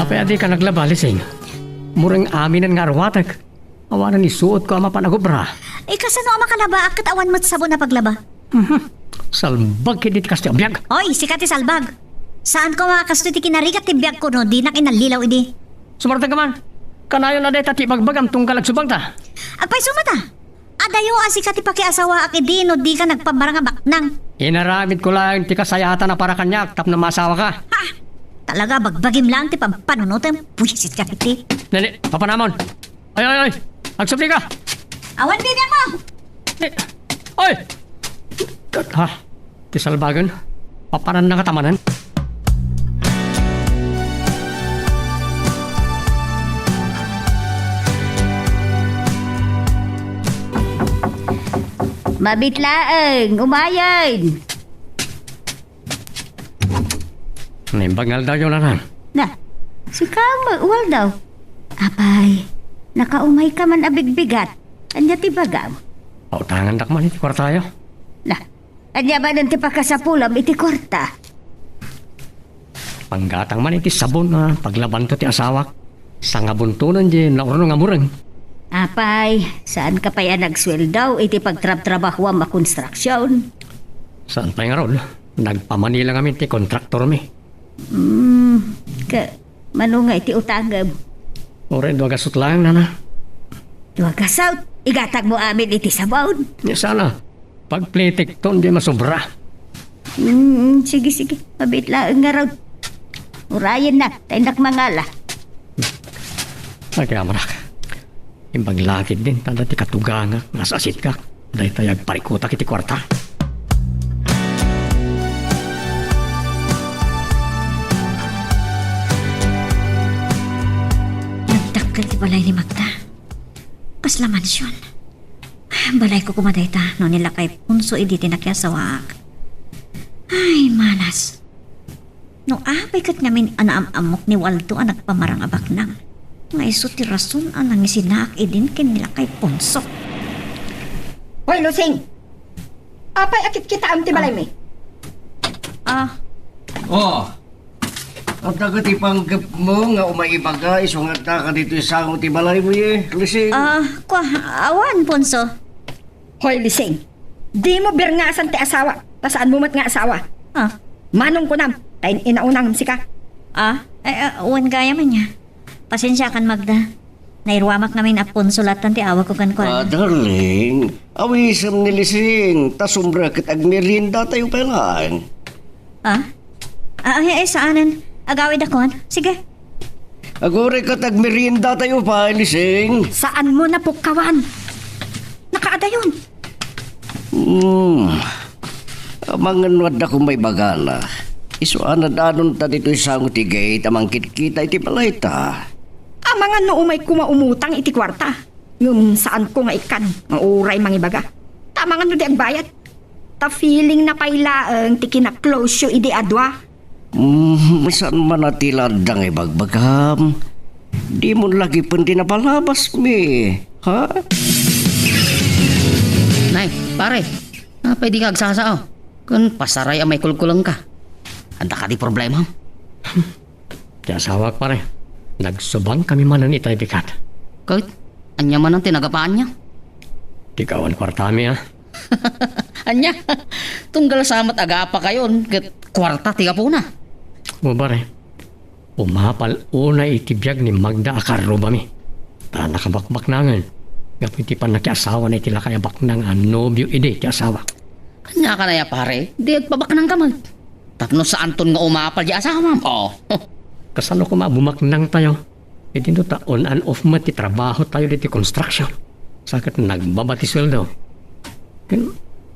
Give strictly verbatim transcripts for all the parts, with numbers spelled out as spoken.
Kaya dika naglaba, Lising. Mureng aminen nga arwatek. Awanen isuotko a mapan agubra. Eh, kasano a makalabaak ket awan met sabon a paglaba? Mhm. Salbag ketdi ti kastoy a biag. Oy, sika ti salbag. Saanko nga kastoy ti kinarigat ti biagko no dinak inallilaw idi. Sumartagka man. Kanayon a dayta ti ibagbagam tunggal agsubangta. Agpayso met a. Adayo a sika ti pakiasawaak idi no dika nagpammarang a baknang. Inaramidko laeng ti kasayaatan a para kaniak tapno maasawaka. Ha! Talaga, bagbagim laeng ti pampanunotem. Buisit ka iti. Dali, papanamon. Ay, ay, ay! Agsuplika! Awan bibiag mo! Eh, ay! Ha? Ti salbagen? Papanan na katamanan? Mabitlaeng, umayen! Naimbag nga aldawyo, Nanang. Na, sika met, Waldo. Apay, nakaumayka man a bigbigat. Ania ti bagam? Pautangandak man iti kuartayo. Na, ania manen ti pakasapulam iti kuarta? Panggatang man iti sabon a paglabanto ti asawak. Sangabuntonen diay naurnong a mureng. Apay, saanka pay a nagsueldo iti pagtrabtrabahoam a konstruksion? Saan pay ngarud? Nagpamanila ngamin ti kontraktormi. Hmm, ka, mano nga iti utangem? Uray dua gasut laeng, Nana. Dua gasut? Igatagmo amin iti sabon? Ni sana, pagplitikton diay masobra. Hmm, sige, sige. Mabit laeng ngarud. Urayennak, ta innak mangala. Agamanak. Imbag lakit din, tanda ti katugangak, nga as-asitka. Dayta agparikutak iti kuarta. Nagdakkel ti balay ni Magda. Kasla mansion. Balayko koma dayta no ni lakay Ponso idi ti nakiasawaak. Ay, malas. No apay ket ngamin a naam-ammok ni Waldo a nagpamarang a baknang, nga isu ti rason a nangisinaak idin ken ni lakay Ponso. Hoy, Lusing! Apay a kitkitaem ti balaymi? Ah. Oh, adda ket ipanggepmo nga umay ibaga isu nga addaka ditoy sango ti balaymi, Lusing? Ah, kua, awan, Ponso. Hoy, Lising, dimo birngasan ti asawa, ta saanmo met nga asawa. Ah. Manong kunam, ta in-inaunangem sika. Ah, ay, ah, wen gayam ania. Pasensiakan, Magda. Nairuamak ngamin a Ponso lattan ti awagko kenkuana. Ah, darling, awisem ni Lising, ta sumrek ket agmeriendatayo pay laeng. Ah? Ah, ay, ay, saanen. Agawidakon. Sige. Aguray ket agmeriendatayo pay, Lising. Saanmo napukkawan? Nakaadayon. Hmm. Amangan no adda koma ibagana. Isu a nadanon ta ditoy sango ti gate a mangkitkita iti balayta. Amangan no umay koma umutang iti kuarta. Ngem saanko nga ikkan nga uray mangibaga. Ta amangan no di agbayad. Ta feeling na pay laeng ti kinaklosyo idi a dua. Hmm, saan man a ti ladda nga ibagbagam? Dimon lagipen ti napalabasmi, ha? Nay, pare, apay dika agsasao? Ken pasaray a maikulkulengka. Adda kadi problema? Ti asawak, pare. Nagsubangkami manen itay bigat. Ket, ania manen ti nagapaanna? Ti kawan kuartami, a. Ania? Tunggal sa met agapakayon ket kuarta ti gapuna. O, pare. Umapal unay iti biag ni Magda a karrubami. Ta nakabakbaknangen. Gapu iti pannakiasawana iti lakay a baknang a nobio idi ti asawak. Ania kanaya, pare? Di agpabaknangka met. Tapno saanton nga umapal di asawam. Oh. Kasano koma a bumaknangtayo? Idinto ta on and off met ti trabahotayo ditoy construction. Sa ket nagbaba ti sueldo. Ken,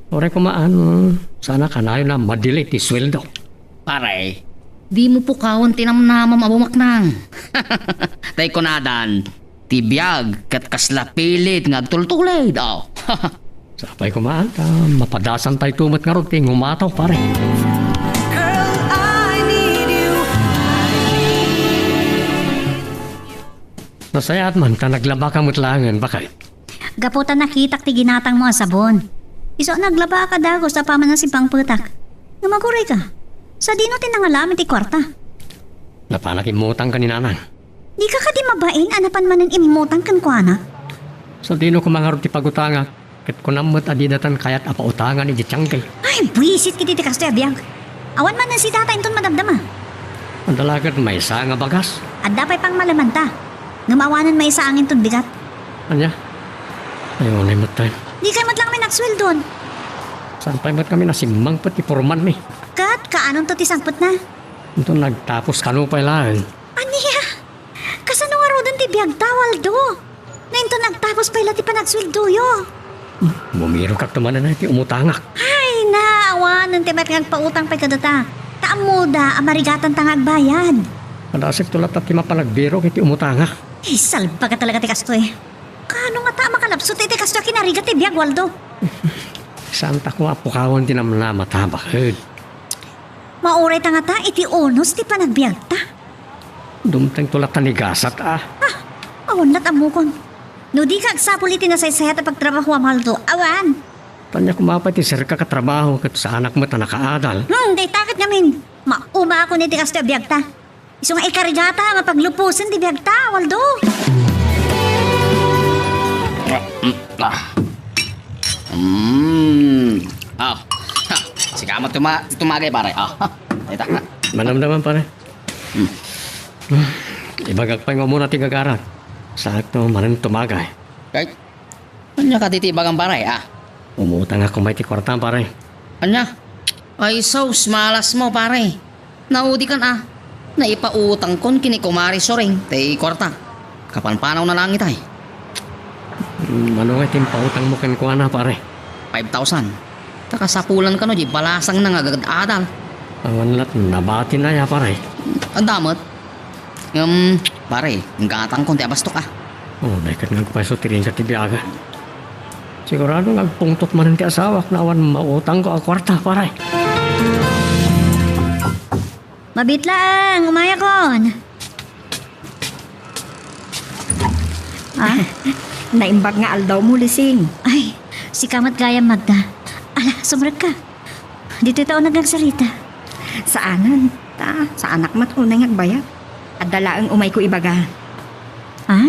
uray koma, ano, sana kanayon a madelay ti sueldo. Pare, dimo pukawen ti namnamam a bumaknang. Tay kunadan, ti biag ket kasla pilit nga agtultulid. Oh. Sapay koma, ta mapadasantayto met ngarud ti ngumataw, pare. Girl, I need you. Nasayaat man ta naglabaka met laengen, baket? Gapu ta nakitak ti ginatangmo a sabon. Isu a naglabaak a dagus apaman a sipangpetak. Ngem agurayka, sadino ti nangalaam iti kuarta? Napanak immutang ken ni Nanang. Dika kadi mabain a napan manen immutang kenkuana? Sadino koma ngarud ti pagutangak, ket kunam met a didatan kayat a pautangan iti tiangki. Ay, buisit kiti ti kastoy a biag. Awan manen si Tata inton madamdama. Adda la ket maysa nga bagas. Adda pay pangmalemanta. Ngem awanen maysa a nginton bigat. Ania? Ay, unay met tayo. Dikay met la kami nagsueldon. Saan pay met kami nasimmangpet ti pormanmi? Ket kaanonto ti sangpetna? Inton nagtapos kano pay laeng. Ania? Kasano ngaruden ti biagta, Waldo? No inton nagtapos pay la ti panagsueldoyo? Bumirokak ti manen iti umutangak. Ay, na, awanen ti met nga agpautang pay kadata. Ta ammoda a marigatanta nga agbayad. Kadasik to latta ti mapanagbirok iti umutangak. Ay, salbaga talaga ti kastoy. Kaano ngata a makalabsut iti kastoy a kinarigat ti biag, Waldo? Saanta koma a pukawen ti namnamata, baket. Mauray ta ngata iti unos ti panagbiagta. Dumteng to latta ni gasat, a. Ah, awan lat ammokon. No dika agsapul iti nasaysayat a pagtrabahoam, Waldo, awan. Ania koma pay ti serka a trabaho ket saanak met a nakaadal. Hmm, dayta ket ngamin. Maumakon iti kastoy a biagta. Isu nga ikarigata a mapagluposen ti biagta, Waldo. Ah, mm, ah. Mm. Ah. Ha. Sika met tuma-, tumagay, pare. Ah. Ha. Ita. Manamdaman, pare. Hmm. Ibagak pay nga umuna ti gagarak. Saanto manen tumagay. Kay, ania kadi ti ibagam, pare, a? Umutangak koma iti kuartam, pare. Ania? Ay, sus, malasmo, pare. Naudikan, a. Naipautangkon ken ni Kumare Soring ti kuarta. Kapanpanawna laeng itay. Hmm, mano ngay ti impautangmo kenkuana, pare? Five thousand. Ta kasapulan kano di balasangna nga agad-adal. Awan lat nabatina ya, pare. Adda met. Ngem, pare, inggatangkon ti abastok, a. Oh, dayket nga agpayso ti ringat ti biaga. Sigurado nga agpungtot manen ti asawak no awan mautangko a kuarta, pare. Mabiit laeng, umayakon. Ah? Naimbag nga aldawmo, Lising. Ay, sika met gayam, Magda. Ala, sumrekka. Ditoy ta uneg nga agsarita. Saanen, ta saanak met unay nga agbayag. Adda laeng umayko ibaga. Ha?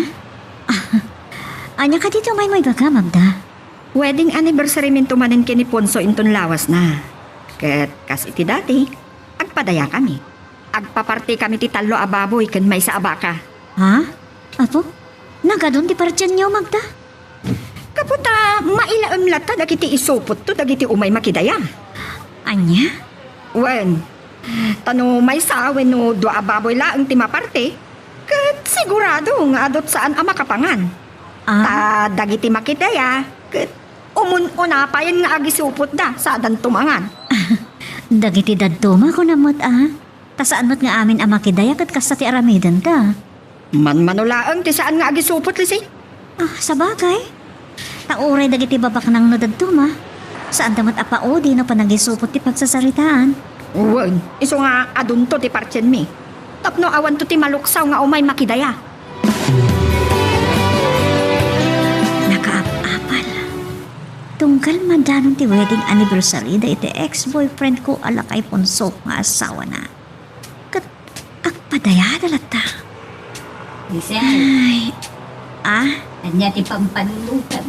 Ah, ania kadi ti umaymo ibaga, Magda? Wedding anniversary minto manen ken ni Ponso inton lawasna. Ket kas iti dati, agpadayakami. Agpapartikami ti tallo a baboy ken maysa a baka. Ha? Apo? Nagadun ti partienyo, Magda? Gapu ta mailaem latta dagiti isupotto dagiti umay makidaya. Ania? Wen, ta no maysa wenno dua a baboy laeng ti maparti, ket sigurado nga adut saan a makapangan. Ah? Ta dagiti makidaya, ket umun-una payen nga agisupotda sadanto mangan. Dagiti dadduma, kunam met, a? Ta saan met nga amin a makidaya ket kasta ti aramidenda. Manmano laeng ti saan nga agisupot, Lising. Ah, sabagay. Ta uray dagiti babaknang no dadduma, saanda met a paudi no panagisupot ti pagsasaritaan. Wen, isu nga adunto ti partienmi. Tapno awanto ti maluksaw nga umay makidaya. Nakaap-apal. Tunggal madanon ti wedding anniversary da iti ex-boyfriend ko a lakay Ponso nga asawana. Ket agpadayada latta. Lising. Ay. Ah? Ania ti pampanunotem?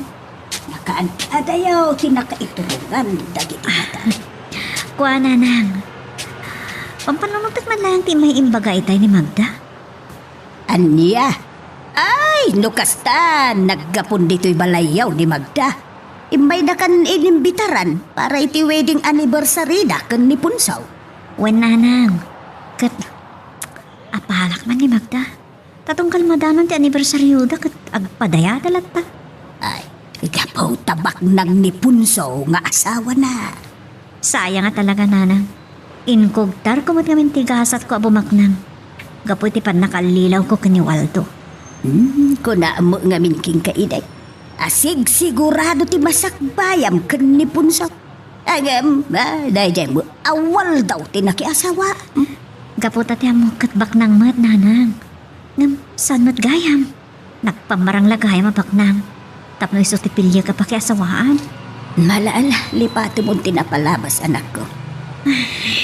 Nakaad-adayo ti nakaiturongan dagiti mata. Kua, Nanang. Pampanunotek man laeng ti immay imbaga itay ni Magda. Ania? Ay, no kasta, naggapun ditoy balayyo ni Magda. Immaynakan inimbitaran para iti wedding anniversary da ken ni Punsaw. Wen, Nanang, ket apalak man ni Magda. Ta tunggal madanon ti anniversaryo da ket agpadayada latta. Ay, gapu ta baknang ni Punsaw nga asawana. Sayang a talaga, Nanang. Inkugtarko met ngamin ti gasatko a bumaknang. Gapu iti pannakallilawko ken ni Waldo. Hmm, kunam ngamin kenka, inay. Asigsigurado ti masakbayam ken ni Punsaw. Agem, ah, daydiay mo, a Waldo ti nakiasawa. Hmm? Gapu ta ti ammok ket baknang met, Nanang. Ngem, saan met gayam? Nagpammarang la gayam a baknang tapno isu ti piliek a pakiasawaan. Malaala, lipatemon ti napalabas, anakko.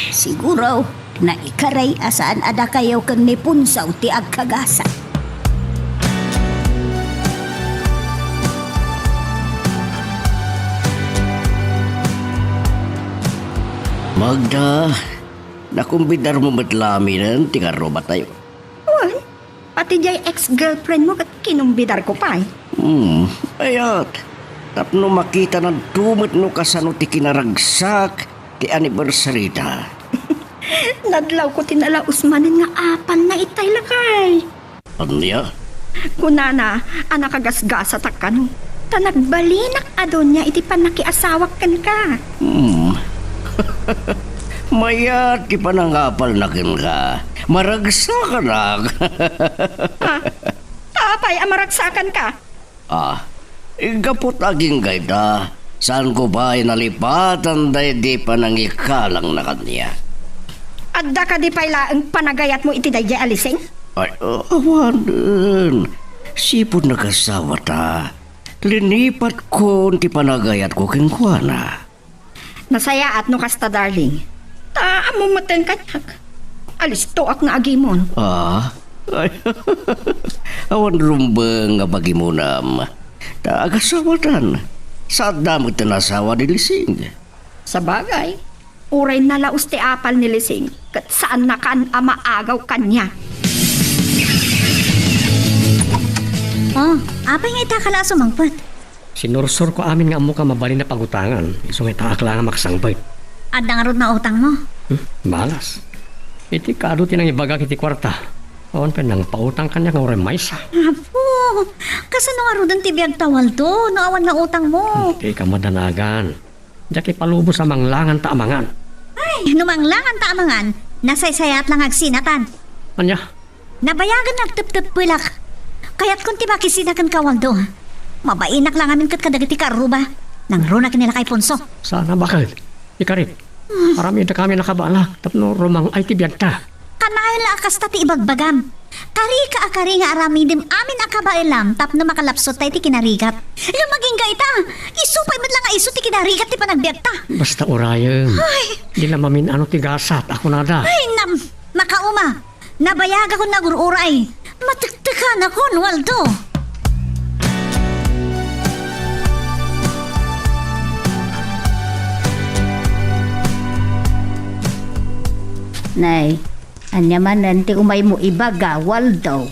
Siguro, Naikaray a saan a dakayo ken ni Punsaw ti agkagasat. Magda, nakumbidarmo met la aminen ti karrubatayo? Wen, pati diay ex-girlfriend mo ket kinumbidarko pay. Hmm, ayat. Tapno makitananto met no kasano ti kinaragsak ti anniversary ta. Nadlawko ti nalaus manen nga apalna itay, lakay. Ania? Kunana a nakagasgasatak kano, ta nagbalinak a donia iti pannakiasawak kenka. Hmm. Mayat ti panangapalna kenka. Maragsakanak. Ah, apay a maragsakanka? Ah, gapu ta agingga ita, saanko pay nalipatan daydi panangikalangna kaniak. Adda kadi pay laeng panagayatmo iti daydiay a Lising? Ay, uh, awanen. Sipud nagasawa ta, linipatkon ti panagayatko kenkuana. Nasayaat no kasta, darling. Ta ammom met kaniak. Alistoak nga agimon. Ah? Ay, awan rumbeng nga pagimonam. Ta agasawatan. Saadda met ti nasawa ni Lising. Sabagay, uray nalaus ti apal ni Lising, ket saannakan a maagaw kaniak. Oh, apay nga ita ka la a sumangpet? Sinursurko amin nga ammoka mabalin a pagutangan, isu nga itaak la nga maksangpet. Adda ngarud nautangmo? Hmm, balas. Iti kado ti nangibagak iti kuarta. Awan pay nangpautang kaniak nga uray maysa. Apo, kasano ngaruden ti biagta, Waldo, no awan nautangmo? Iti kamadanagan. Diak ipalubos a manglanganta a mangan. Ay, no manglanganta a mangan, nasaysayaat la nga agsinatan. Ania? Nabayagen nga agteptepelak. Kayatkon ti makisina kenka, Waldo. Mabainak la ngamin ket kadagiti karruba. Nangruna ken ni lakay Punso. Sana baket. Ikarit. Hmm. Aramidakami a kabaelak tapno rumang-ay ti biagta. Kanayon la a kasta ti ibagbagam. Karika a kari nga aramidem amin a kabaelam tapno makalapsutta iti kinarigat. Ngem agingga ita, isu pay met la nga isu ti kinarigat ti panagbiagta. Basta urayem. Ay. Di la mamin-ano ti gasat a kunada. Ay, nam, makauma. Nabayagakon nga agur-uray. Matektekanakon, Waldo. Nay, ania manen ti umaymo ibaga, Waldo?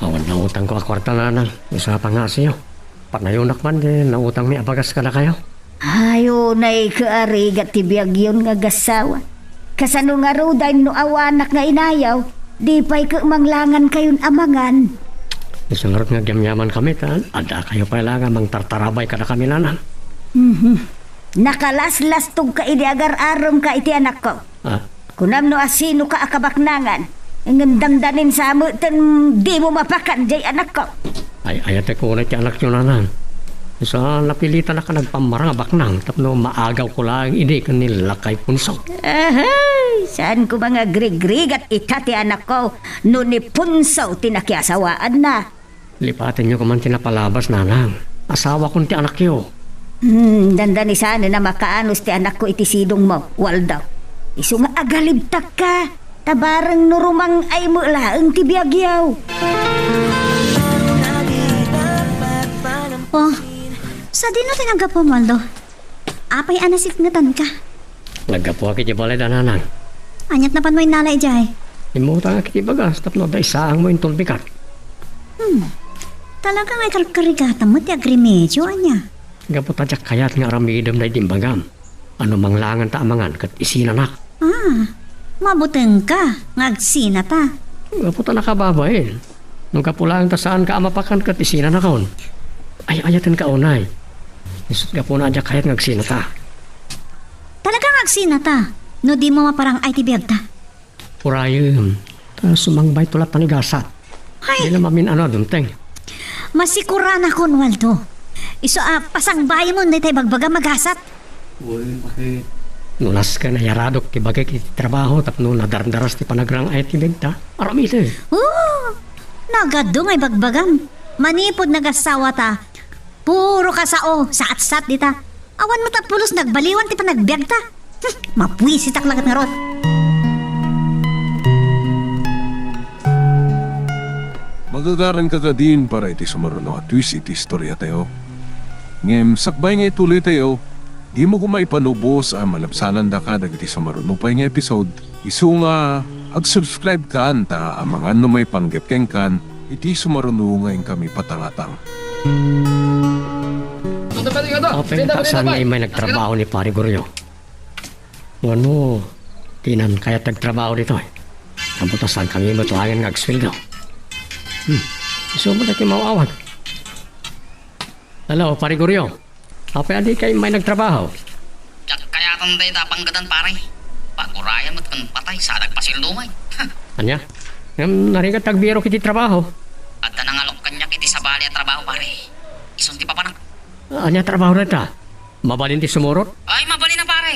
Awan nautangko a kuarta, nanang. Usapan nga asiyo. Panayonak man ti nautangmi a bagas kadakayo. Ay, unay, kaarigat ti biagyon nga agasawa. Kasano ngaruden no awanak nga inayaw, di pay ket manglangankayon a mangan? Isu ngarud nga agyamyaman kami, ta adda kayo pay la nga mangtartarabay kadakami, nanang. Mhm. Nakalaslastogka idi agar-arumka iti anakko. Ah. Kunam no asinoka a kabaknangan, ngem dangdanin sa meten dimo mapakan jay anakko. Ay, ayatek unay ti anakyo, nanang. Sa napilitanak a nagpammarang a baknang tapno maagawko laeng idi ken ni lakay Punso. Ahay! Saan ko nga agrigrigat ita ti anakko no ni Punso ti nakiasawaanna. Lipatenyo koma ti napalabas, nanang. Asawakon ti anakyo. Hmm, dandani sanen a makaanus ti anakko iti sidongmo, Waldo. Isu nga agalibtakka, ta bareng no rumang-ay met laeng ti biagyo. Oh, sadino ti naggapuam, Waldo? Apay a nasipngetanka? Naggapuak iti balay da nanang. Aniat napanmo innala idiay? Immutangak iti bagas tapno adda isaangmo inton bigat. Hmm. Talaga nga ikarkarigatam met ti agremedio, ania? Gapu ta diak kayat nga aramidem daydi imbagam. Ano manglanganta a mangan ket isinanak. Ah, mabutengka nga agsinata. Gapu ta nakababain. No gapu laeng ta saanka a mapakan ket isinanakon. Ay-ayatenka unay. Isut' gapuna a diak kayat nga agsinata. Talaga nga agsinata no dimo maparang-ay ti biagta? Urayem, ta sumangbayto latta ni gasat. Ay! Di la mamin-ano a dumteng. Masikuranakon, Waldo. Isu a pasangbayemon dayta ibagbaga magasat. Wen, bakit? No nasken a yaradok ti bagik iti trabaho tapno nadardaras ti panagrang-ay ti biagta, aramiden. Oh, nagadu nga ibagbagam. Manipud nagasawata, puro kasao, saat-saat dita. Awan met a pulos nagbaliwan ti panagbiagta. Hmm, mapuisitak laket ngarud. Agagaran ka kadin para iti sumaruno a twist iti istoriatayo. Ngem sakbay nga ituloytayo, dimo koma ipanubos a malabsanandaka dagiti sumaruno pay nga episode. Isu nga ag-subscribe kan ta amangan no maipanggep kenkan iti sumaruno nga inkami patangatang. Apay ta saan nga immay nagtrabaho ni Pare Goryo? Wenno, dinan kayat nagtrabaho ditoy? Gapu ta saan kami met laengen nga agsueldo. Hmm, isu met ti maawag. Hello, Pare Goryo. Apay a dika immay nagtrabaho? Diak kayaten dayta a panggedan, pare. Pagurayan met ken patay, saan agpasueldo met. Ania? Ngem narigat agbirok iti trabaho. Adda nangalok kaniak iti sabali a trabaho, pare. Isun ti papanak. Ania trabaho dayta? Mabalin ti sumurot? Ay, mabalin a, pare.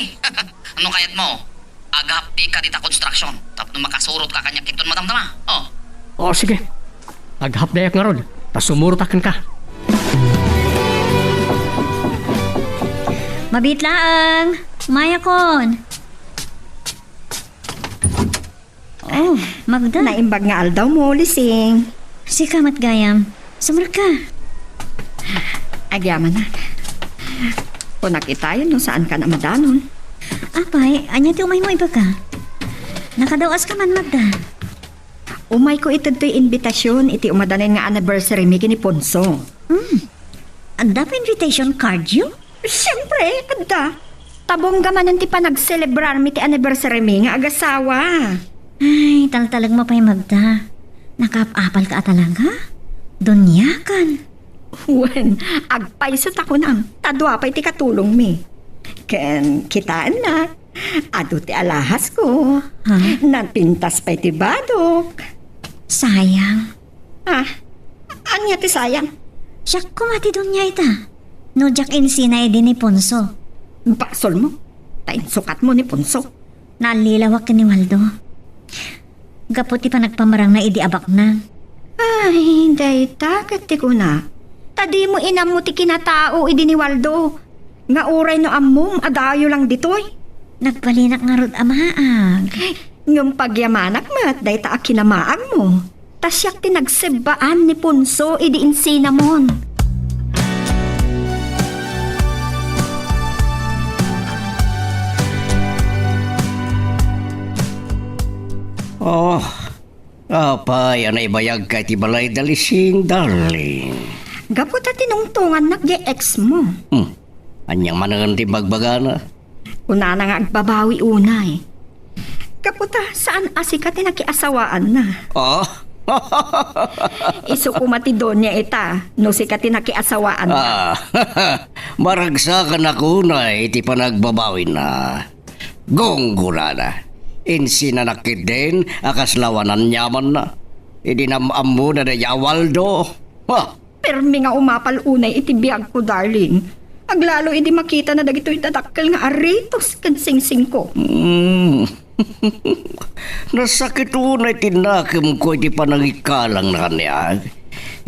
No kayatmo, aghapdika dita konstruksion tapno makasurotka kaniak inton madamdama. Oh. Oh, sige. Aghapdayak ngarud, ta sumurotak kenka. Mabiit laeng. Umayakon. Oh, Magda. Naimbag nga aldawmo, Lising. Sika met gayam. Sumrekka. Agyamanak. Kunak itayon no saankan a madanon. Apay, ania ti umaymo ibaga? Nakadaw-aska man, Magda. Umayko ited toy invitation iti umadanen nga anniversary mi ken ni Ponso. Hmm. Adda pay invitation card yo? Siempre, adda. Ta bongga manen ti panagselebrarmi ti anniversary mi nga agasawa. Ay, taltalek mo pay, Magda. Nakaap-apalka a talaga? Duniakan. Wen, agpayso ta kunam, ta dua pay ti katulongmi. Ken kitaennak, adu ti alahasko. Ha? Napintas pay ti badok. Sayang. Ah, ania ti sayang? Siak koma ti dunia ita. No diak insina idi ni Ponso. Basolmo, ta insukatmo ni Ponso. Naallilawak ken ni Waldo. Gapu ti panagpamarangna idi a baknang. Ay, dayta ket ti kunak. Ta dimo inammo ti kinatao idi ni Waldo. Nga uray no ammom, adayo lang ditoy. Nagbalinak ngarud a maag. Ngem pagyamanak met dayta a kinamaagmo. Ta siak ti nagsebbaan ni Ponso idi insinamon. Oh, apay a naibayagka iti balay da Lising, darling? Gapu ta tinungtongannak diay ex mo. Hmm. Ania manen ti imbagbaga? Kunana nga agbabawi unay. Gapu ta saan a sika ti nakiasawaanna. Ah? Isu koma ti dunia ita, no sika ti nakiasawaanna. Ah, maragsakanak unay iti panagbabawina. Gunggurana. Insinanak ketdin a kasla awan aniamanna. Idi nam-ammona daydiay a Waldo. Ha! Permi nga umapal unay iti biagko, darling. Aglalo idi makitana dagitoy dadakkel nga aritos ken singsingko. Mm. Nasakit unay ti nakemko iti panangikkalangna kaniak.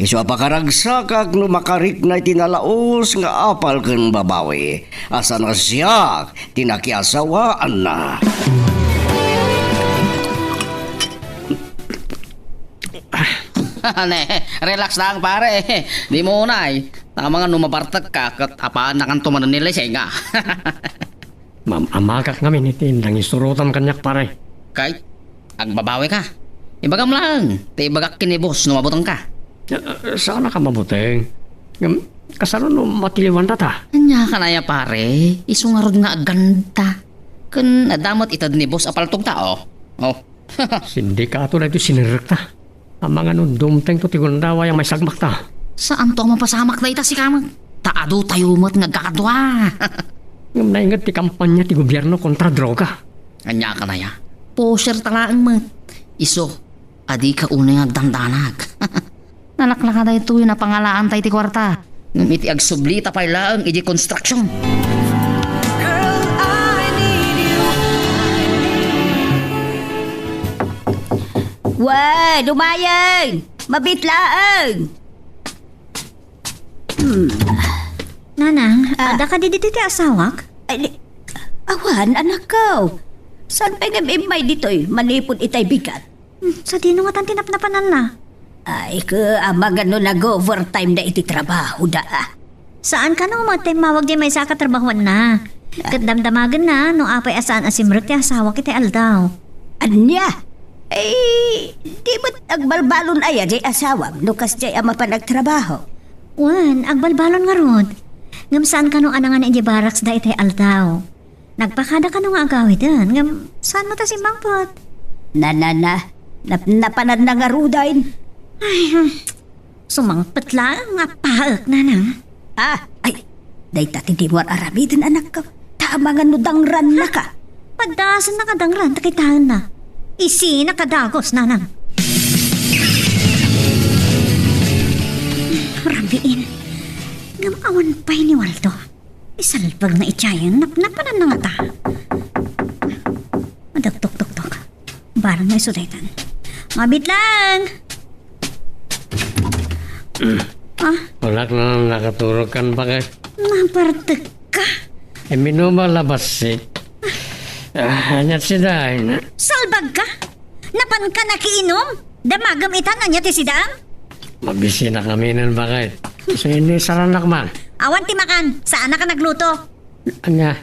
Isu a pakaragsakak no makarikna iti nalaus nga apal ken babawi a saan a siak ti nakiasawaanna. Ne, relax lang, pare. Dimo unay. Tama nga no mabartekka ket apaannakanto manen ni Lising, a. Mam-amagak ngamin iti nangisurotam kaniak, pare. Kay, agbabawika. Ibagam laeng, ta ibagak ken ni boss no mabutengka. Eh, eh, saanaka mabuteng. Ngem, kasano no matiliwanta ta? Ania kan aya, pare? Isu ngarud nga aganta. Ken adda met ited ni boss a paltogta, oh. Oh. Sindikato daytoy sinerrekta. Amangan no dumtengto ti gundaway a maisagmakta. Saanto a mapasamak dayta sika met. Ta adutayo met nga agkakadua. Ngem nainget ti kampanya ti gobierno kontra droga. Ania kan aya? Pusherta laeng met. Isu, adika unay nga agdandanag. Nalaklaka daytoy, napangalaanta iti kuarta. Ngem iti agsublita pay laeng iti construction. Girl, I need you. Wen, umayen! Mabiit laeng! Hmm. Nanang, ah, adda kadi ditoy ti asawak? Ay, di-, awan, anakko. Saan pay ngem immay ditoy manipud itay bigat? Hmm, sadino ngatan ti napnapananna? Ay, ket amangan no nag-overtime da iti trabaho da, ah. Saan kano met ti immawag diay maysa a katrabahoanna. Ket damdamagenna no apay a saan a simrek ti asawak iti aldaw. Ania? Ay, di met agbalbalon aya diay asawam no kasdiay a mapan agtrabaho? Wen, agbalbalon ngarud. Ngem saan kano a nangan idiay barracks da itay aldaw. Nagpakada kano nga agawiden, ngem saan met a simmangpet? Na, na, na. Nap-, napananna ngaruden. Ay, hmm. Sumangpet laeng nga paek, nanang. Ah, ay, dayta ti dimo ar-aramiden, anakko. Ta amangan no dangrannaka. Paddasenna nga dangran ta kitaenna. Isina kadagos, nanang. Rabiin. Ngem awan pay ni Waldo. Isalpag na iti ayan, napnapanan na nga ta. Madagtoktok-tok. Barang nga isu daytan. Mabit lang! Ah, Wala ka na nakaturog kan bakit? Napartek ka? E, minuma la bassit. Ah, anyat si Dain. Salbag ka? Napan ka nakiinom? Damagem itan ania ti sidam? Mabisina kaminen bakit? Sini saranak man? Awan ti makan, saan ka nagluto. Anya?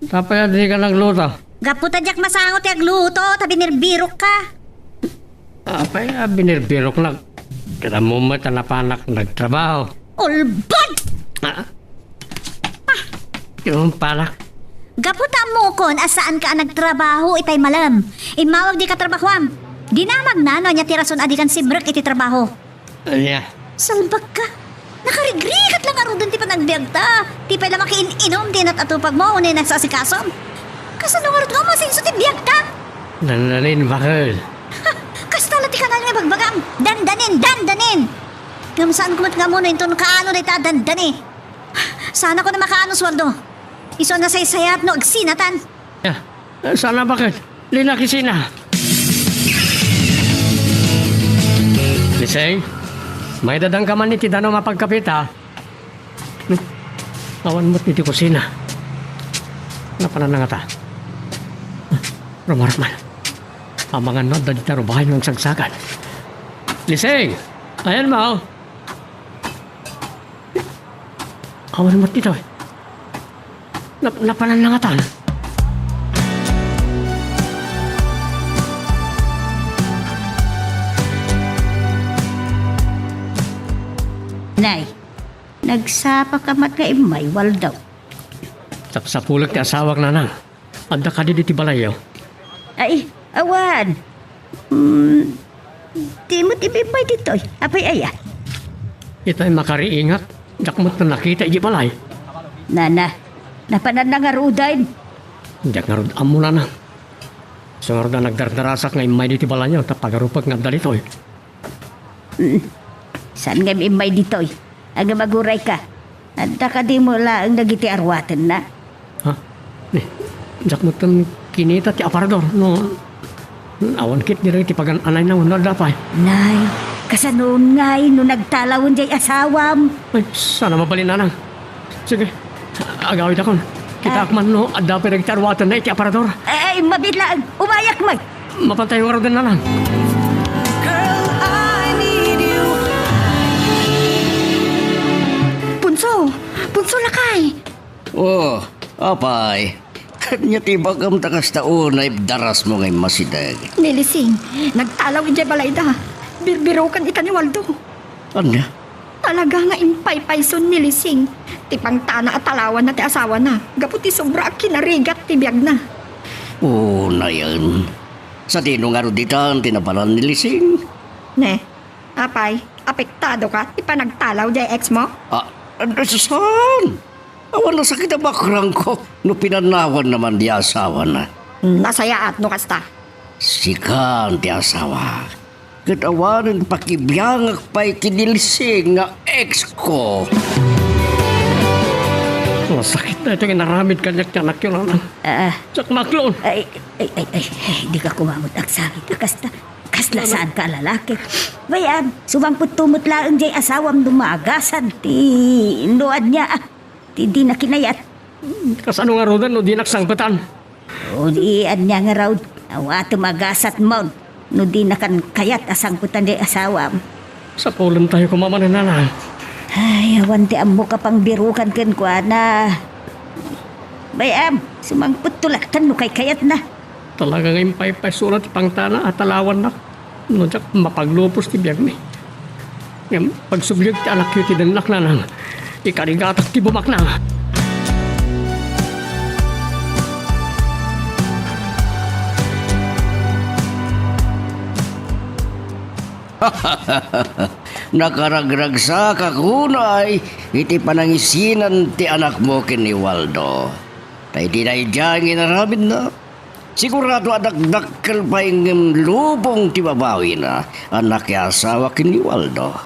Tapay a di ka nagluto? Gapu ta diak masango ti agluto, ta binirbirok ka. Apay a binirbirok lang? Kita mo met a napanak nagtrabaho. Ulbod! Ah? Yung palak. Gapu ta ammokon a saan ka a nagtrabaho itay malem. Immawag di katrabahoam. Dinamagna no ania ti rason a di kan simrek iti trabaho. Ania? Salbag ka. Nakarigrigat lang ngaruden ti panagbiagta. Ti pay la makiin-inom ti inat-atupagmo wenno inasaasikasom. Kasano ngarud nga umasenso ti biagta? Dandanin, bakel. Ha! Kasta la ti kanal nga ibagbagam. Dandanin, dandanin! Ngem saanko met nga ammo no inton kaano dayta a dandani. Saan a kuna makaano, Sueldo. Isu a nasaysayat no agsinatan. Ah, saan a bakit? Linakisina. Liseng, maidadangka man iti danum a pagkapita. Hmm? Awan met iti kusina. Napanan na nga ta. Rumarap man. Amangan no adda dita rubayan nga agsagsagan. Liseng! Ayan, Mao. Awan met ditoy. Nap-, napanan na nga tan. Nay, nagsapa ka met nga immay, Waldo. Sapsapulek ti asawak, nanang. Adda kadi ditoy balayyo? Ay, awan. Hmm, di met immay ditoy. Apay aya? Itay makariingat. Diak met nakita iti balay. Nana, napanan na ngaruden. Diak ngarud ammo, nana. Isu ngarud a nagdardarasak nga immay ditoy balayyo, ta pagarupek nga adda ditoy. Mm. Saan nga immay ditoy? Agamaguray ka. Adda kadi mo laeng dagiti aruatenna? Ha? Ni, diak metten kinita ti aparador. No, awan ket dagiti pagan-anayna wenno adda pay. Nay, kasano ngay no nagtalawen diay asawam? Ay, saan a mabalin, nanang. Sige, agawidakon. Kitaak man no adda pay dagiti aruatenna iti aparador. Ay, mabiit laeng. Umayak met. Mapantay ngaruden, nanang. Girl, I need you. Punso! Punso, lakay! Oh, apay. Ania ti ibagam ta kasta unay darasmo nga immasideg? Ni Lising, nagtalaw idiay balayda. Birbirokan ita ni Waldo. Ania? Talaga nga impaypayson ni Lising ti pangtana a talawanna ti asawana gapu ti sobra a kinarigat ti biagna. Unayen. Sadino ngarud itan ti napanan ni Lising? Ne, apay, apektado ka ti panagtalaw diay ex mo? Ah, saan? Awan nasakit a bakrangko no pinanawanna man diay asawana. Nasayaat no kasta. Sikan ti asawa. Ket awanen pakibiangak pay ken ni Lising nga ex ko. Masakit daytoy nga inaramid kaniak ti anakyo, nanang. Ah. Sakmaklo. Ay, ay, ay, ay, ay, di ka kumamot agsangit. Kasta, kasla saan ka a lalaki. Bay-am, sumangpetto met laeng diay asawam no maagasat ti, no ania, ah, ti dina kinayat. Kasano ngaruden no dinak sangpetan? O di ania ngarud, awatem a gasatmon no dinakan kayat a sangpetan diay asawam. Sapulentayo koma manen, nanang. Ay, awan ti ammoka pangbirukan kenkuana. Bay-am, sumangpetto latta no kaykayatna. Talaga nga impaypaysona ti pangtana a talawannak no diak mapaglupos ti biagmi. Ngem pagsubliek ti anakyo iti dennak, nanang, ikarigatak ti bumaknang. Nakaragragsakak unay iti panangisinan ti anakmo ken ni Waldo. Ta idi daydiay nga inaramidna, sigurado a dakdakkel pay ngem lubong ti babawina a nakiasawa ken ni Waldo.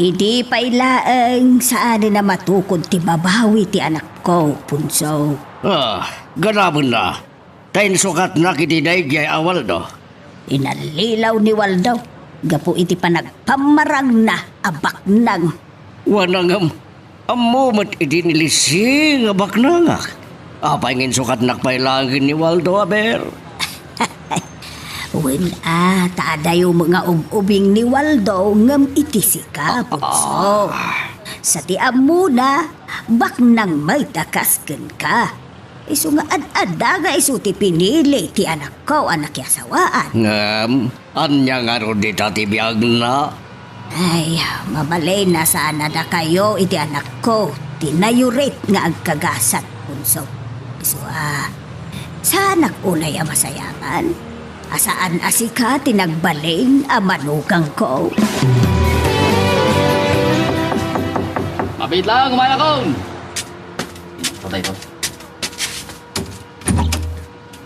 Idi pay laeng, saanen a matukod ti babawi ti anakko, Punso. Ah, ganabenna. Ta insukatnak iti daydiay a Waldo. Inallilaw ni Waldo gapu iti panagpammarangna a baknang. Wana ngem, ammo met idi ni Lisi nga baknangak. Apay nga insukatnak pay laeng ken ni Waldo, aber? Wen a, ta adayo met nga ub-ubing ni Waldo ngem iti sika, Punso. Sa ti ammona, baknang met a kas kenka. Isu nga ad-adda nga isu ti pinili ti anakko a nakiasawaan. Ngem, ania ngarud dita ti biagna? Ay, mabalin a saan a dakayo iti anakko ti nayurit nga agkagasat, Punso. Isu a, saanak unay a masayaman? A saan a sika ti nagbalin a manugangko? Mabit lang, kumanakon! Patay to.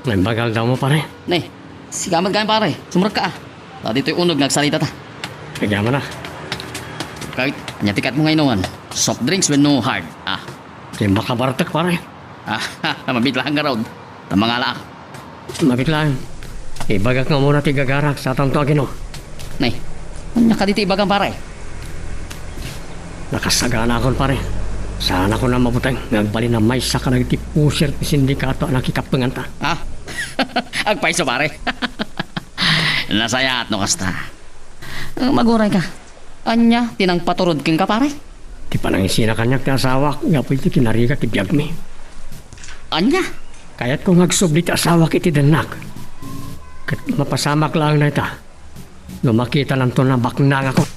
Naimbag aldaw mo, pare. Ne, sika met gayam, pare. Sumrekka, ah. Ta ditoy uneg nga agsalita ta. Agyamanak. Kayat, ania ti kayatmo nga inuman? Soft drinks wenno hard? Ah. Ti makabartek, pare. Ah, mabit lang ngarud. Ta mangalaak. Mabit lang. Ibagak nga umuna ti gagarak, saanto aginom. Nay, ania kadi ti ibagam, pare? Nakasaganakon, pare. Saanakon a mabuteng nga agbalin a maysa kadagiti pusir ti sindikato a nakikappenganta. Ah? Agpayso, pare. Nasayaat no kasta. Eh, magurayka. Ania ti nangpaturod kenka, pare? Ti panangisina kaniak ti asawak gapu iti kinarigat ti biagmi. Ania? Kayatko nga agsubli ti asawak iti dennak. Ket mapasamak laeng dayta no makitananto a baknangakon.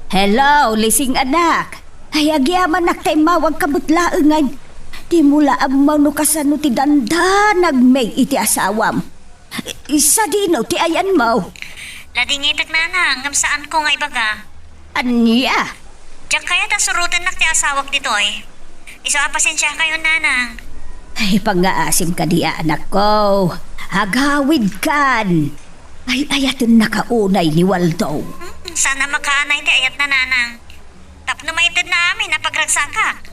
Hello, Lising anak. Ay, agyamanak ta immawagka met laengen. Dimo la ammo no kasano ti dandanagmi iti asawam. I-, sadino ti ayanmo? Ladingitek, nanang, ngem saanko nga ibaga. Ania? Diak kayat a surotennak ti asawak ditoy. Isu a pasensiakayon, nanang. Ay, pangngaasim kadi a anakko. Agawidkan. Ay, ayatennaka unay ni Waldo. Hmm, saan a makaanay ti ayatna, nanang. Tapno maitedna amin a pagragsakak.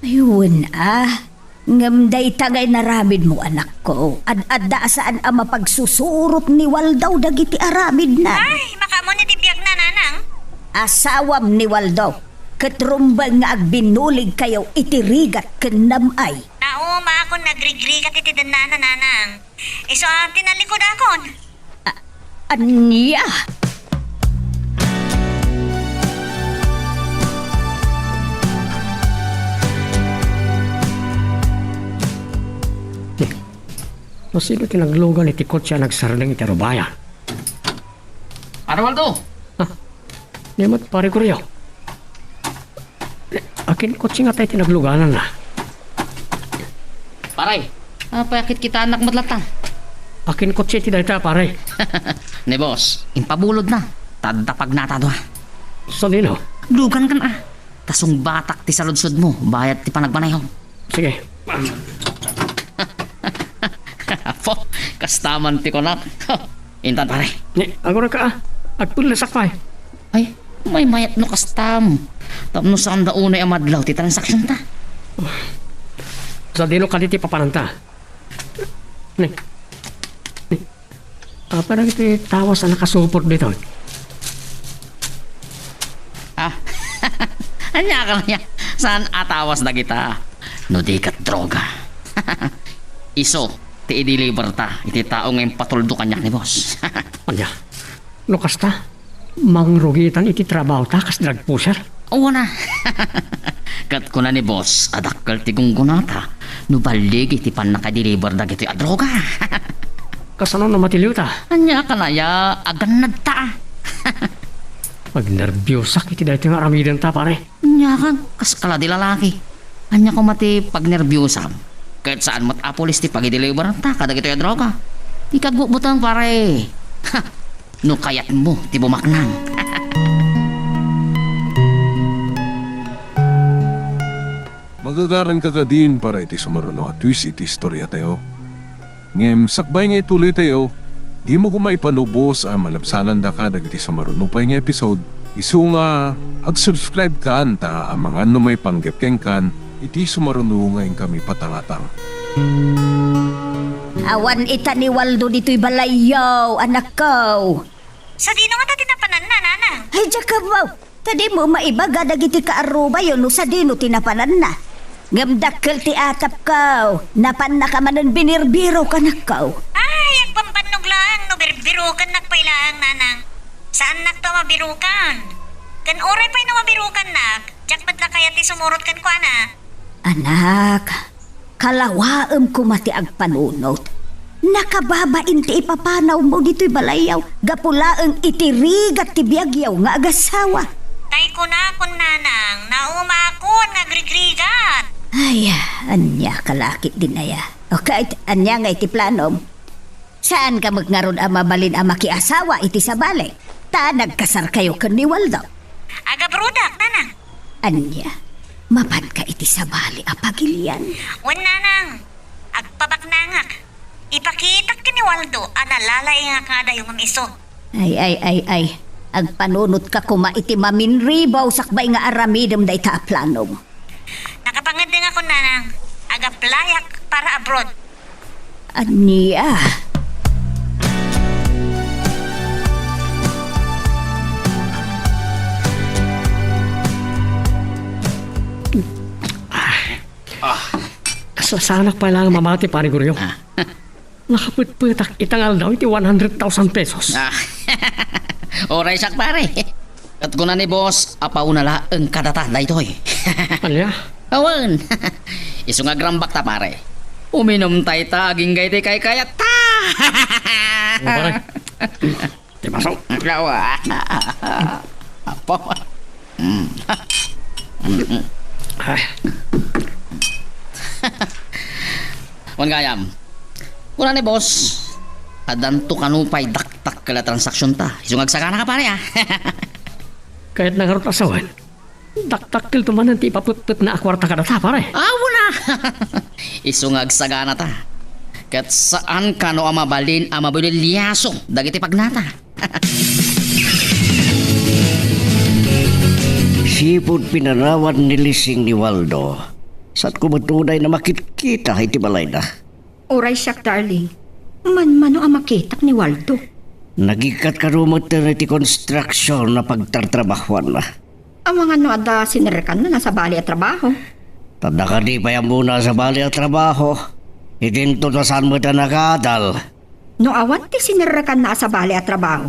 Ay, wen a. Ngem dayta nga inaramidmo, anakko, ad-adda a saan a mapagsusurot ni Waldo dagiti aramidna. Ay, makaammo ni ti biagna, nanang. Asawam ni Waldo, ket rumbeng nga agbinuligkayo iti rigat ken nam-ay. Nauma akon nagrigrigat iti dennana, nanang. Isu a tinallikudakon. A-, ania? Ti, no sino ti naglugan iti kotse a nagsardeng iti rubayan? Arnaldo! Ah, ni met, pare Corio. Akin kotse nga tay ti naglugananna? Pare, apay a kitkitaennak met latta? Akin kotse ti dayta, pare. Ni boss, impabulodna. Ta adda pagnata a dua. Sadino? Lugankan a. Ta sungbatak ti saludsodmo, bayat ti panagmaneho. Sige. Apo, kasta man ti kunak. Intan, pare. Ni, agurayka a. Agpullesak pay. Ay, maymayat no kastam. Tapno saanda unay a madlaw ti transaksionta. Sadino kadi ti papananta? Ni, ni, apay dagiti tawas a nakasupot ditoy? Ah, ania ka aya? Saan a tawas dagita? no di ket droga. Isu ti i-deliver ta iti tao nga impatuldo kaniak ni boss. Ania? No kasta, mangrugitan iti trabaho ta kas drug pusher? Wen a. Ket kuna ni boss a dakkel ti gunggonata no balligi ti pannaka-deliver dagitoy a droga. Kasano no matiliw ta? Ania ka aya, agannad ta. Agnerbiosak iti daytoy nga aramiden ta, pare. Ania ka, kas kala di lalaki. Ania koma ti pagnerbiosam? Ket saan met a pulis ti pagideliveran ta kadagitoy a droga. Ikagubutan, pare. Ha! No kayatmo ti bumaknang. Magagaranka kadin para iti sumaruno a twist iti istoriatayo. Ngem sakbay nga ituloytayo, dimo koma ipanubos a malabsanandaka dagiti sumaruno pay nga episode. Isu nga ag-subscribe kan ta amangan no maipanggep kenkan iti sumaruno nga inkami patangatang. Awan ita ni Waldo ditoy balayyo, anakko. Sadino ngata ti napananna, nanang? Ay, diak ammo. Ta dimo maibaga dagiti kaarrubayo no sadino ti napananna. Ngem dakkel ti atapko, napannaka manen binirbirok, anakko. Ay, agbambannog laeng no birbirokennak pay laeng, nanang. Saannak to a mabirokan. Ken uray pay no mabirokannak, diak met la kayat ti sumurot kenkuana. Anak, kalawaem koma ti agpanunot. Nakababain ti ipapanawmo ditoy balayyo gapu laeng iti rigat ti biagyo nga agasawa. Tay kunakon, nanang, naumaakon nga agrigrigat. Ay, ania ka la ketdin aya? Okay, ania ngay ti planom? Saanka met ngarud a mabalin a makiasawa iti sabali, ta nagkasarkayo ken ni Waldo? Agabrodak, nanang. Ania, mapanka iti sabali a pagilian? Wen, nanang. Agpabaknangak. Ipakitak ken ni Waldo a nalalaingak nga adayo ngem isu. Ay, ay, ay, ay. Agpanunotka koma iti maminribaw sakbay nga aramidem dayta a planom. Nakapangeddengakon, nanang. Ag-applyak para abroad. Ania? Ah. Kasasanak pay laeng mamati, Pare Goryo. Ah. Nakapetpetak ita nga aldaw iti one hundred thousand pesos. Ah. Uray siak, pare. Ket kuna ni boss, apauna laeng kadata daytoy. Ania? Awan. Isu nga agrambak ta, pare. Uminom tay ta agingga iti kaykayat ta. Ano, pare? Ti baso. Apo. Mm. Mm. Ay. Wen gayam. Kuna ni boss, addanto kano pay dakdakkel a transaksyon ta. Isu nga agsagana ka, pare, ah. Kayatna ngarud a sawen, dakdakkelto manen ti ipapetpetna a kuarta kadata, pare. Awan a! Isu nga agsagana ta. Ket saan kano a mabalin a mabuliliaso dagiti pagnata. Sipud pinanawan ni Lising ni Waldo, saanko met unay a makitkita iti balayna. Uray siak, darling. Manmano a makitak ni Waldo. Nagikkat kano metten iti konstruksion a pagtartrabahuanna. Amangan no adda sinerrekanna a sabali a trabaho. Ta adda kadi pay ammona a sabali a trabaho. Idinto ta saan met a nakaadal. No awan ti sinerrekanna a sabali a trabaho,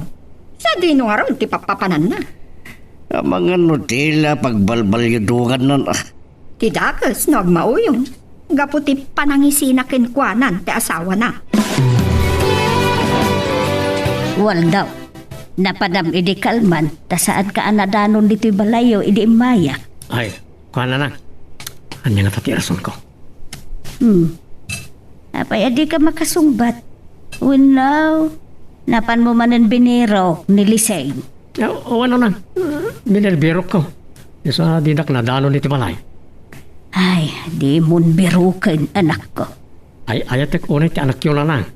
sadino ngarud ti pappapananna? Amangan no dila pagbalbalyudoganna. Ti dakes no agmauyong, gapu ti panangisina kenkuanan ti asawana. Waldo, napadam idi kalman, ta saanka a nadanon ditoy balayyo idi immayak. Ay, kuana na. Ania ngata ti rasonko? Hmm. Apay a dika makasungbat? Wenno, napanmo manen binirok ni Lising? Ah, o, ano na? Binerbirokko. Isu a dinak nadanon iti balay. Ay, dimon biroken, anakko. Ay-ayatek unay ti anakyo, nanang.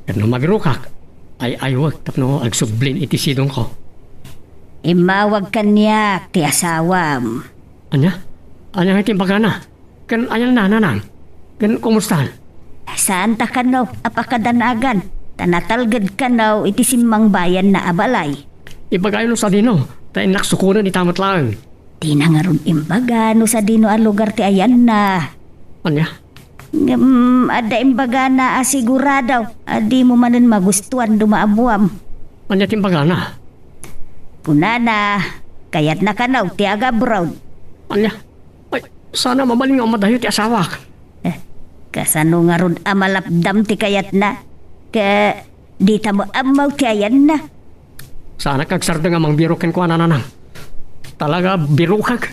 Ket no mabirokak, ay-aywek tapno agsublin iti sidongko. Immawag kaniak ti asawam. Ania? Ania nga ti imbagana? Ken ayanna, nanang? Ken kumustan? Saanta kano a pakadanagan, ta natalged kano iti simmangbayanna a balay. Ibagayo no sadino, ta innak sukonen ita met laeng. Dina ngarud imbaga no sadino a lugar ti ayanna. Ania? Ngem adda imbagana a sigurado a dimo manen magustuan no maabuam. Ania ti imbagana? Kunana, kayatna kano ti agabroad. Ania? Ay, saan a mabalin nga umadayo ti asawak. Eh, kasano ngarud a malapdam ti kayatna? Ket dita met ammo ti ayanna. Saanak agsardeng a mangbirok kenkuana, Nanang. Talaga, birokak.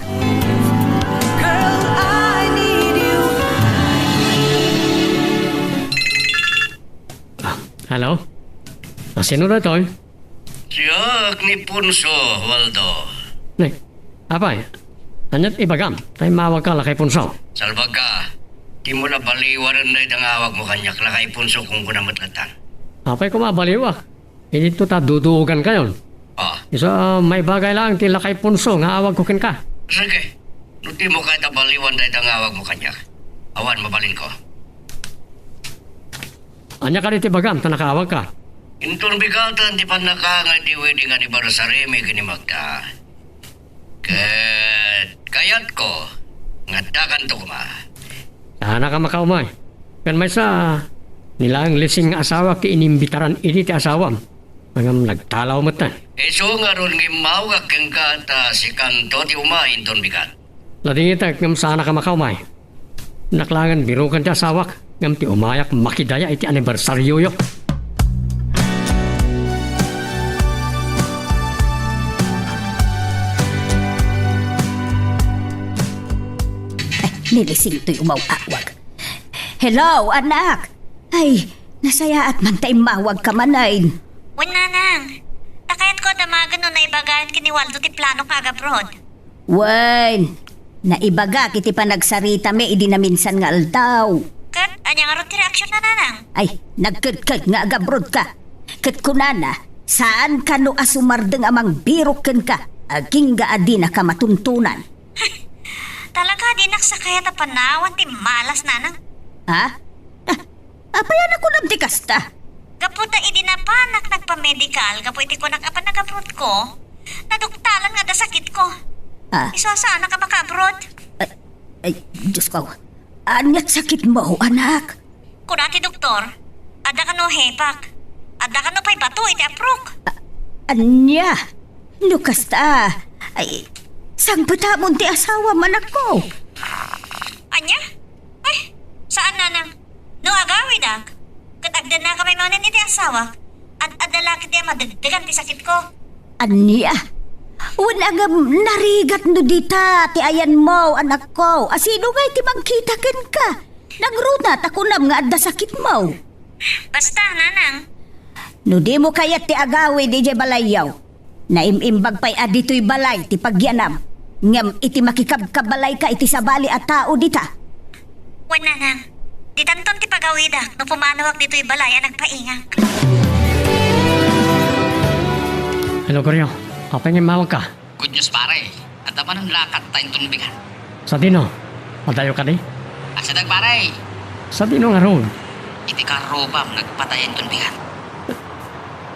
Girl, I need you. Ah, hello? Ah, sino daytoy? Siak ni Ponso, Waldo. Ni, apay, ania't ibagam? Ta immawagka, Lakay Ponso. Salbagka, dimo la baliwanen dayta nga awagmo kaniak, Lakay Ponso, kunkuna met latta. Apay koma a baliwak? Idinto ta duduogankayon. Ah. Isu a maibagay laeng ti Lakay Ponso nga awagko kenka. Sige, no dimo kayat a baliwan dayta nga awagmo kaniak, awan mabalinko. Ania kadi ti ibagam ta nakaawagka? Inton bigaten ti pannakaangay ti wedding anniversary-mi ken ni Magda. Ket kayatko nga addakanto koma. Saanak a makaumay. Ken maysa, ni laeng Lising nga asawak ti inimbitaran idi ti asawam. Ngem nagtalaw metten. Isu ngarud nga immawagak kenka ta sikanto ti umay inton bigat. Ladingitek ngem saanak a makaumay. Innak laengen biroken ti asawak, ngem ti umayak makidaya iti anibersarioyo. Ay, ni Lising toy umaw-awag. Hello, anak! Ay, nasayaat man ta immawagka manen. Wen, Nanang. Ta kayatko a damagen no naibagayon ken ni Waldo ti planok nga agabroad. Wen, naibagak iti panagsaritami idi naminsan nga aldaw. Ket ania ngarud ti reaksion na, Nanang? Ay, nagkedked nga agabrodka. Ket kunana, saan kano a sumardeng a mangbirok kenka, agingga a dinaka matuntunan. Talaga, dinak sakayat a panawan ti malas, Nanang. Ha? Ah, apay a nakunam ti kasta? Gapu ta idi napanak nagpamedikal gapu iti kunak a panagabrodko, naduktalan nga adda sakitko. Ah. Isu a saanak a makaabroad. Ay, ay, Diyos ko. Ania't sakitmo, anak? Kuna ti doktor, adda kano hepak. Adda kano pay bato iti aprok. A-, ania? No kasta, ay, sangpetamon ti asawam, anakko. Ania? Ay, saan, Nanang. No agawidak, ket agdennaka pay manen iti asawak, ad-adda la ketdi a madegdegan ti sakitko. Ania? Wen, ngem narigat no dita ti ayanmo, anakko. A sino ngay ti mangkita kenka? Nagruna ta kunam nga adda sakitmo. Basta, Nanang. No dimo kayat ti agawid idiay balayyo, naim-imbag pay a ditoy balay ti pagyanam, ngem iti makikabkabalayka iti sabali a tao dita. Wen, Nanang, ditanton ti pagawidak no pumanawak ditoy balay a nagpaingak. Hello, Goryo. Apay nga immawagka? Good news, pare. Adda manen lakad ta inton bigat. Sadino? Adayo kadi? Asadag, pare. Sadino ngarud? Iti karrubam nagpatay inton bigat.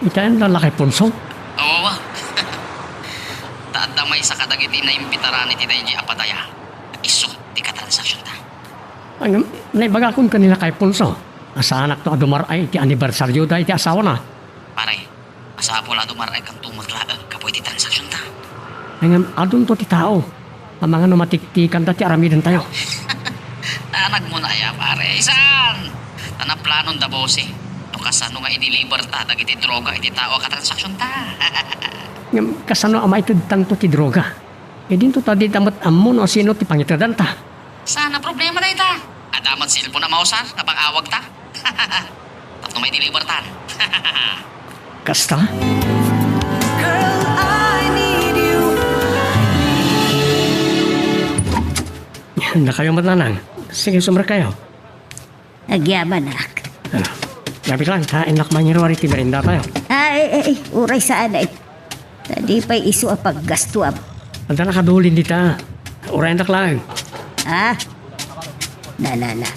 Itayan la Lakay Ponso? Oo. Ta adda maysa kadagiti naimbitaran iti daydi a pataya. Isu ti katransaksyon ta. Ay, naibagakon ken ni Lakay Ponso a saanakto a dumar-ay iti anibersarioda iti asawana. Pare, masapul a dumar-ay kanto met laeng gapu iti transaksionta. Ngem adunto ti tao a mangano matiktikanda ti aramidentayo. Naanagmo na aya, pare? Saan? Ta naplanonda, bossing, no kasano nga i-deliver ta dagiti droga iti tao a katransaksionta. Ngem kasano a maitedtanto ti droga? Idinto ta dita met ammo no asino ti pangitedanta. Saan a problema dayta? Adda met cellphone a mausar a pang-awagta. Tapno maidelivertan. Kasta? Girl, I need you. Dakayo met, Nanang. Sige, sumrek kayo. Agyamanak. Ah, gabi lang, ta innak mangiruar iti merendatayo. Ay, ay, ay, uray saan ay. Ta di pay isu a paggastuam. Adda nakadulin dita. Uray innak lang. Ah? Na, na, na.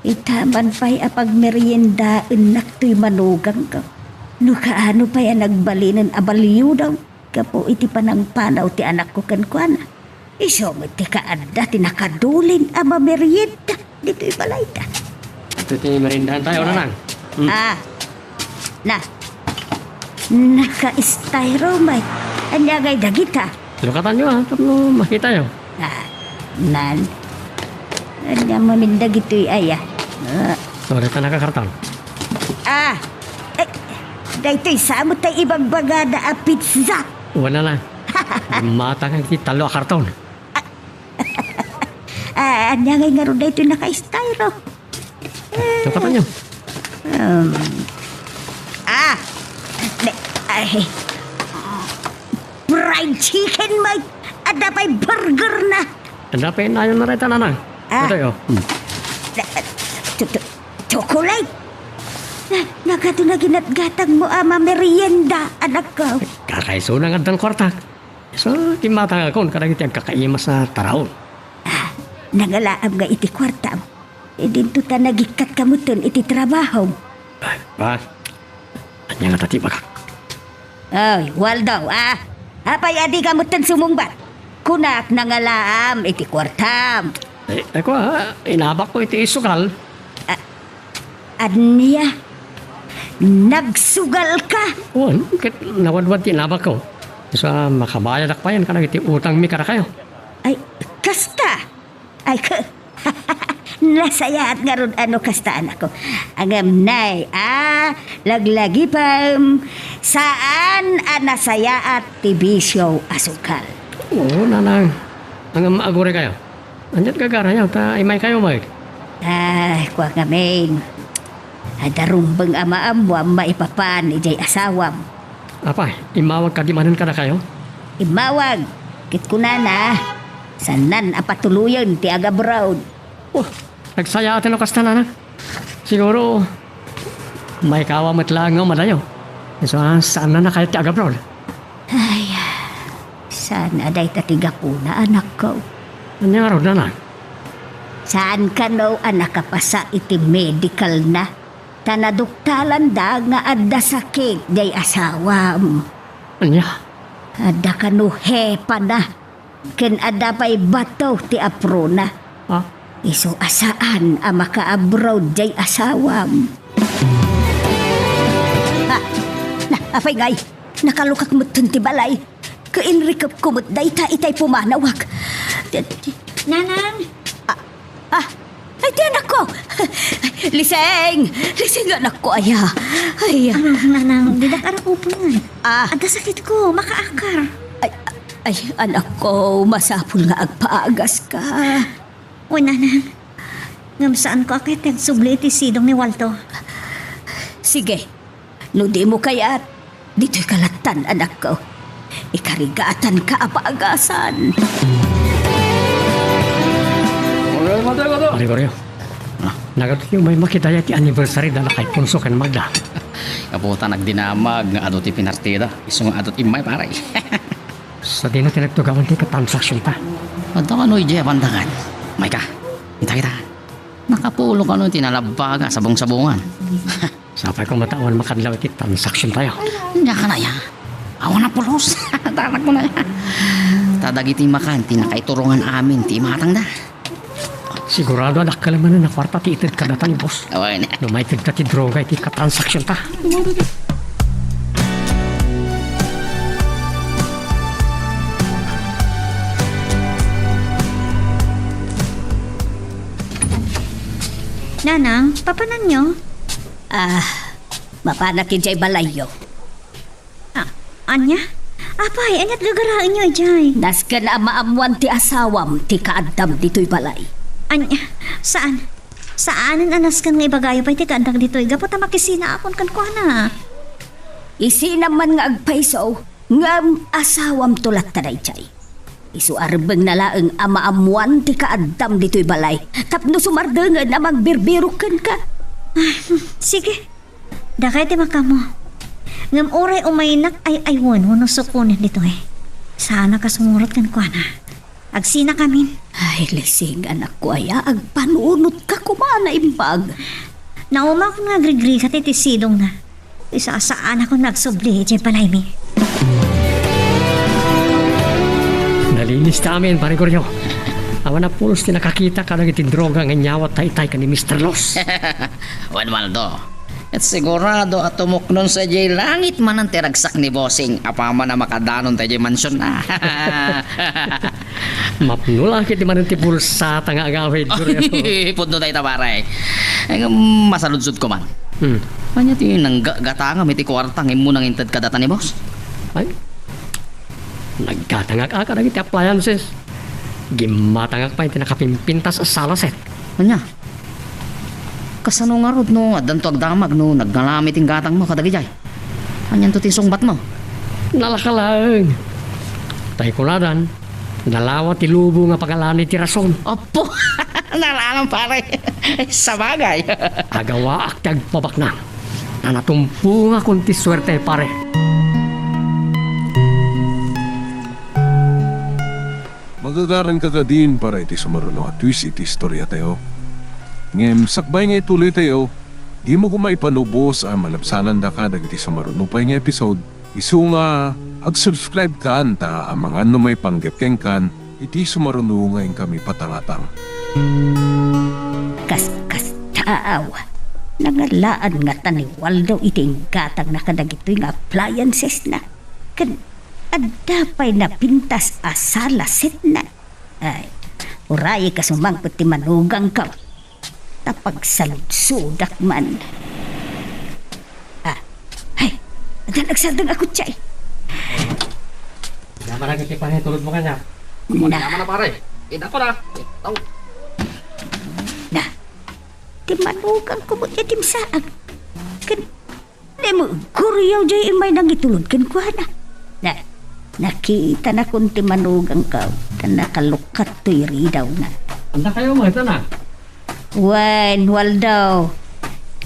Ita man pay a pagmeriendaennak toy manugangko. No kaano pay a nagbalinen a balio daw gapu iti panangpanaw ti anakko kenkuana. Isu met ti kaadda ti nakadulin a mamerienda ditoy balayda. Ito ti meriendahan tayo, Nanang. Hmm. Ah, na, naka-styro met. Ania ngay dagita? Lukatanyo, ah, tapno makitayo. Ah, nan. Ania mamin dagitoy aya? Ah. Sorry, ta nakakarton. Ah, eh, daytoy sa met tay ibagbagada a pizza. Wala lang. Matang ti tallo a karton. Ah, ania ngay ngarud daytoy naka-styro? Lukatanyo. Um, ah, ne-, ay, fried chicken, may, adda pay burger na. Adda pay nayon na reta, Nanang. Ah. Ito, oh. Hmm. Cho-, cho-, chocolate. Na, nagado na ginatgatang mo ama merienda, anak ko. Kakaisuna nga addan kuartak. So, kimmatangakon kadagiti agkakaimas a taraon. Ah, nangalaam nga iti kuartam. Idinto ta nagikkat ka metten iti trabahom. Ay, pa. Ania nga ti bagak? Ay, Waldo, ah. Apay a di ka metten sumungbat? Kunak nangalaam iti kuartam. Eh, ako, ah, inabak ko iti isugal. Ah, ania? Nagsugal ka? Wen, ket nawadwad ti inabak ko. Sa makabayadak payen kadagiti utangmi kadakayo. Ay, kasta? Ay, ka-, nasayaat ngarud a no kasta, anakko. Ngem nay, ah, laglagipem, saan a nasayaat ti bisio a sugal. Oo, Nanang. Ngem aguraykayo. Ania't gagarayo, ta imaykayo met. Ay, kua ngamin. Adda rumbeng a maammoam maipapan idiay asawam. Apay, immawag kadi manen kadakayo? Immawag. Ket kunana, saannan a patuloyen ti agabroad. Oh, nagsayaaten no kasta, Nanang. Siguro, maikawa met laeng nga umadayo. Isu a, saanna a kayat ti agabroad. Ay, saan a dayta ti gapuna, anakko? Ania ngarud, Nanang? Saan kano a nakapasa iti medical na? Ta naduktalanda nga adda sakit diay asawam. Ania? Adda kano hepana. Ken adda pay bato ti aprona. Ha? Isu a saan a makaabroad diay asawam. Ah, na, apay ngay, nakalukak metten ti balay. Kainrikepko met dayta itay pumanawak. Nanang! Ah, ah, ay, ti anakko! Liseng! Liseng, anakko, aya. Ay. Ah, Nanang, didak arakupen. Ah. Adda sakitko, makaakar. Ay, ay, anakko, masapul nga agpaagas ka. O, Nanang, ngem saanko a kayat ti agsubli iti sidong ni Waldo. Sige, no dimo kayat, ditoy ka lattan, anakko. Ikarigatan ka a paagasan. Gregorio, nagadu ti umay makidaya ti anniversary da na kay Ponso ken Magda. Kaputan agdinamag nga adu ti pinartida. Isu nga adu ti immay, pare. Sadino ti nagtugawan ti katransaksionta? Adda kano idiay a pantagan. Mayka, kita, kita. Nakapulo kano ti nalabbaga a sabong-sabongan. Sapay ko matawen makadlaw iti transaksiontayo. Ania kanaya? Awan a pulos. Tanak ko na. Ta dagiti makan ti nakaiturongan amin ti imatangda. Sigurado a dakkel manen a kuarta ti ited kadata ni boss. Awan. No maited ta ti droga iti katransaksionta. Nanang, papananyo? Ah, mapanak idiay balayyo. Ah, ania? Apay, ania't gagaraenyo idiay? Nasken a maammoan ti asawam ti kaaddam ditoy balay. Ania? Saan? Saanen a nasken nga ibagayo pay ti kaaddak ditoy gapu ta makisinaakon kenkuana. Isinam man nga agpayso, ngem asawamto latta daydiay. Isu a rebbengna laeng a maammoan ti kaaddam ditoy balay tapno sumardengen a mangbirbirok kenka. Ah, sige. Dakay ti makaammo. Ngem uray umaynak ay-aywen wenno sukonen ditoy, saanak a sumurot kenkuana. Agsinakamin. Ay, Lising, anakko aya, agpanunotka koma a naimbag. Naumakon nga agrigrigat iti sidongna. Isasaanakon nga agsubli idiay balaymi. Nalin Kasta amin, Pare Goryo. Awan a pulos ti nakakita kadagiti droga nga inyawat ta itay ken ni Mister Los. Wen, Waldo, et sigurado a tumuknon sadiay langit manen ti ragsak ni Bossing apaman a makadanon ta idiay mansionna. Mapno la ket di manen ti pulsata nga agawid, Goryo. Pudno dayta, pare. Ay, masaludsodko man. Hmm. Ania ti nanggagatangam iti kuarta nga immuna nga inted kadata ni Boss? Ay, naggatangak a kadagiti appliances. Gimmatangak pay ti nakapimpintas a salaset. Ania? Kasano ngarud no addanto agdamag no nagngalaam iti gatangmo kadagijay? Anianto ti sungbatmo? Nalaka laeng. Tay kunadan, nalawa ti lubo nga pangalani ti rason. Apo! Nalaman, pare. Sabagay. Agawaak ti agpabaknang. Ta natumpongakon ti suerte, pare. Magagaranka kadin para iti sumaruno a twist iti istoriatayo. Ngem sakbay nga ituloytayo, dimo koma ipanubos a malabsanandaka dagiti sumaruno pay nga episode. Isu nga, ag-subscribe kan ta amangan no maipanggep kenkan iti sumaruno nga inkami patangatang. Kas, kas, taaw. Nangalaan ngata ni Waldo iti inggatangna kadagitoy nga appliances na. Ken adda pay napintas a salasetna. Ay, uray ka sumangpet ti manugangko. Ta pagsaludsodak man. Ah, ay, addan agsardeng a kutsae. Naman ang iti pangitulod mo kanya. Na. Naman na, pare. Ida ko na. Ito. Na. Ti manugangko met iti imsaag. Ken Nagkuryaw jay immay nangitulod kenkuana. Na, nakitanakon ti manugangko, ta nakalukkat toy ridawna. Anda kayo mo, ito na. Wen, Waldo,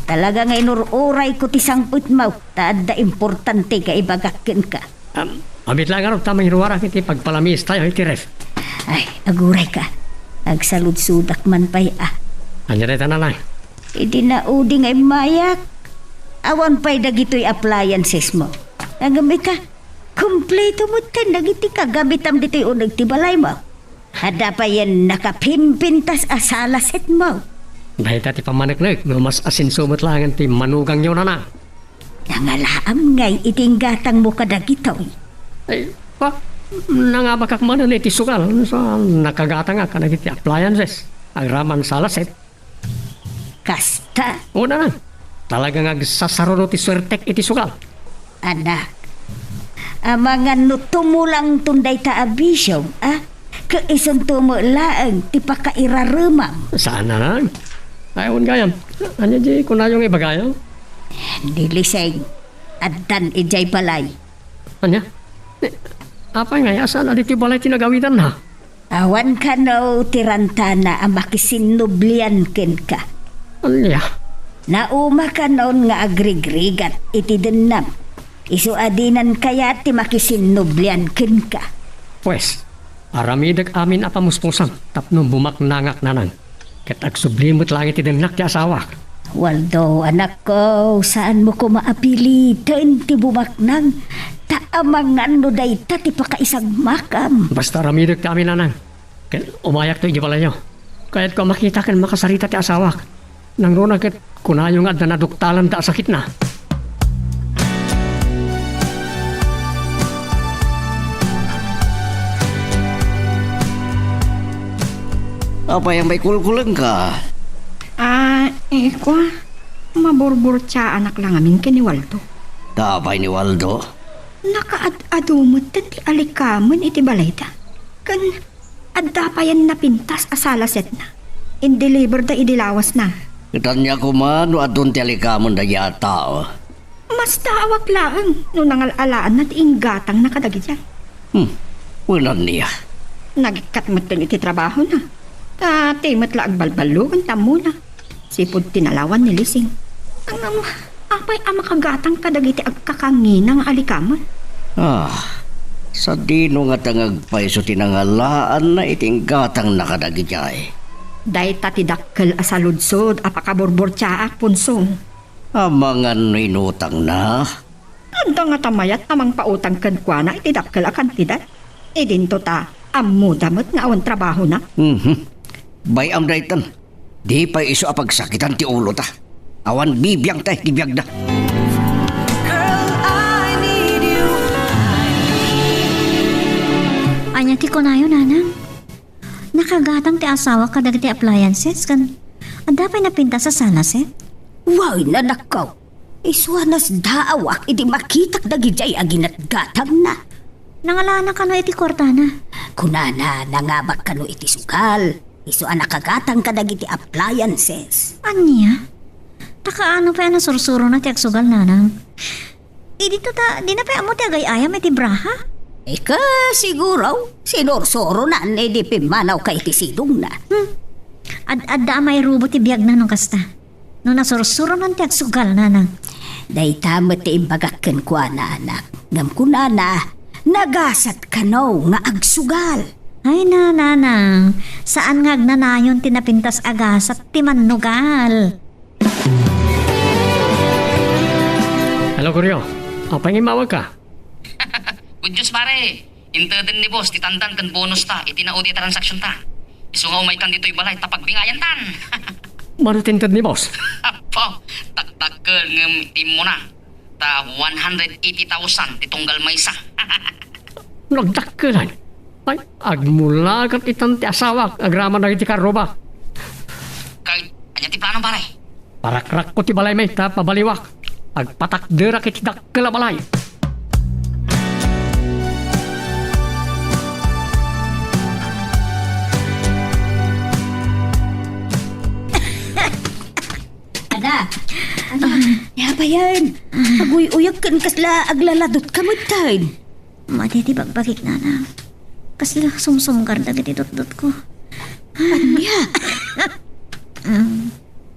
talaga nga inur-urayko ti sangpetmo, ta adda importante nga ibagak kenka. Am, amit la ngarud ta mangiruarak iti pagpalamistayo iti ref. Ay, agurayka. Agsaludsodak man pay a. Ania dayta, nanang? Idi naudi nga immayak, awan pay dagitoy appliances mo. Ngem ita, kompleto metten dagiti kagamitam ditoy uneg ti balay mo. Adda pay yan nakapimpintas a salaset mo. Dayta ti pammaneknek no mas asenso met laengen ti manugangyo, nanang. Nangalaam ngay iti inggatangmo kadagitoy. Ay, pa, nangabakak manen iti sugal, sa nakagatangak kadagiti appliances, agraman salaset. Kasta. Una na. Talaga nga agsasaruno ti suertek iti sugal. Anak, amangan no tumulangton dayta a bisiom, a? Ket isunto met laeng ti pakairaremam. Saan, anak? Ay, awan gayam. Ania di kunayo nga ibagayo? Ni Liseng, addan idiay balay. Ania? Eh, apay nga, saan a ditoy balay ti nagawidanna? Awan kano ti rantana a makisinnublian kenka. Ania? Nauma kanon nga agrigrigat iti dennam. Isu a dinan kayat ti makisinnublian kenka. Pues, aramidek amin a pamuspusan tapno bumaknangak, nanang. Ket agsubli met laeng iti dennak ti asawak. Waldo, anakko, saanmo koma a piliten ti bumaknang, ta amangan no dayta ti pakaisagmakam. Basta aramidek ti amin, nanang. Ket umayakto idiay balayyo. Kayatko a makita ken makasarita ti asawak. Nangruna ket kunayo nga adda naduktalanda a sakitna. Apay a maikulkulengka? Ah, eh, kua, maburburtiaanak la ngamin ken ni Waldo. Ta apay ni Waldo? Nakaad-adu metten ti alikamen iti balayda. Ken adda payen napintas a salasetna. Indeliberda idi lawasna. Ket ania koma no adun ti alikamen daydiay a tao? Mastaawak laeng no nangal-alaanna ti inggatangna kadagiti. Hmm, wen ania? Nagikkat metten iti trabahona. Ta ti met la agbalballugen ti ammona. Sipud ti nalawan ni Lising. Ngem, apay a makagatang kadagiti agkakangina nga alikamen? Ah, sadino ngata nga agpayso ti nangalaanna iti inggatangna kadagijay? Dayta ti dakkel a saludsod a pakaburburtiaak, Ponsong. Amangan no inutangna? Adda ngata mayat a mangpautang kenkuana iti dakkel a kantidad? Idinto ta Ammoda met nga awan trabahona. Mhm. Bay-am daytan. Di pay isu a pagsakitan ti ulota. Awan bibiangta iti biagda. Girl, I need you. Ania ti kunayo, nanang? Nakagatang ti asawa kadagiti appliances ken adda pay napintas a sala set? Wen, anakko. Isu a nasdaawak idi makitak dagidiay a ginatgatangna. Nangalana kano iti kuartana? Kunana, nangabak kano iti sugal. Isu a nakagatang kadagiti appliances. Ania? Ta kaano pay a nasursurona ti agsugal, nanang? Idi ta, dina pay ammo ti agay-ayam iti braha? Ika, siguro, sinursuronan idi pimmanawka iti sidongna. Hmm. Ad-adda a mairubo ti biagna no kasta. No nasursuronan ti agsugal, nanang. Dayta met ti imbagak kenkuana, anak. Ngem kunana, nagasat kano nga agsugal. Ay na, nanang. Saan nga agnanayon ti napintas a gasat ti mannugal? Hello, Koryo. Apay nga immawagka? Good news, pare. Inteden ni boss ti tandan ken bonus ta iti naudi a transaction ta. Isu nga umaykan ditoy balay ta pagbingayan tan. Mano ti inted ni boss? Apo, takdakkel ngem timmuna. Ta one hundred eighty thousand ti tunggal maysa. Nagdakkelan. Ay, agmulagat itan ti asawak agraman dagiti karruba. Kay, ania ti plano, pare? Parakrakko ti balaymi ta pabaliwak. Agpatakderak iti dakkel a balay. Ada, ada, ania pay yan? Aguy-uyag ken kasla aglaladutka metten. Madi ti bagbagik, nanang. Kasla sumsumgar dagiti dutdotko. Ania? Mm.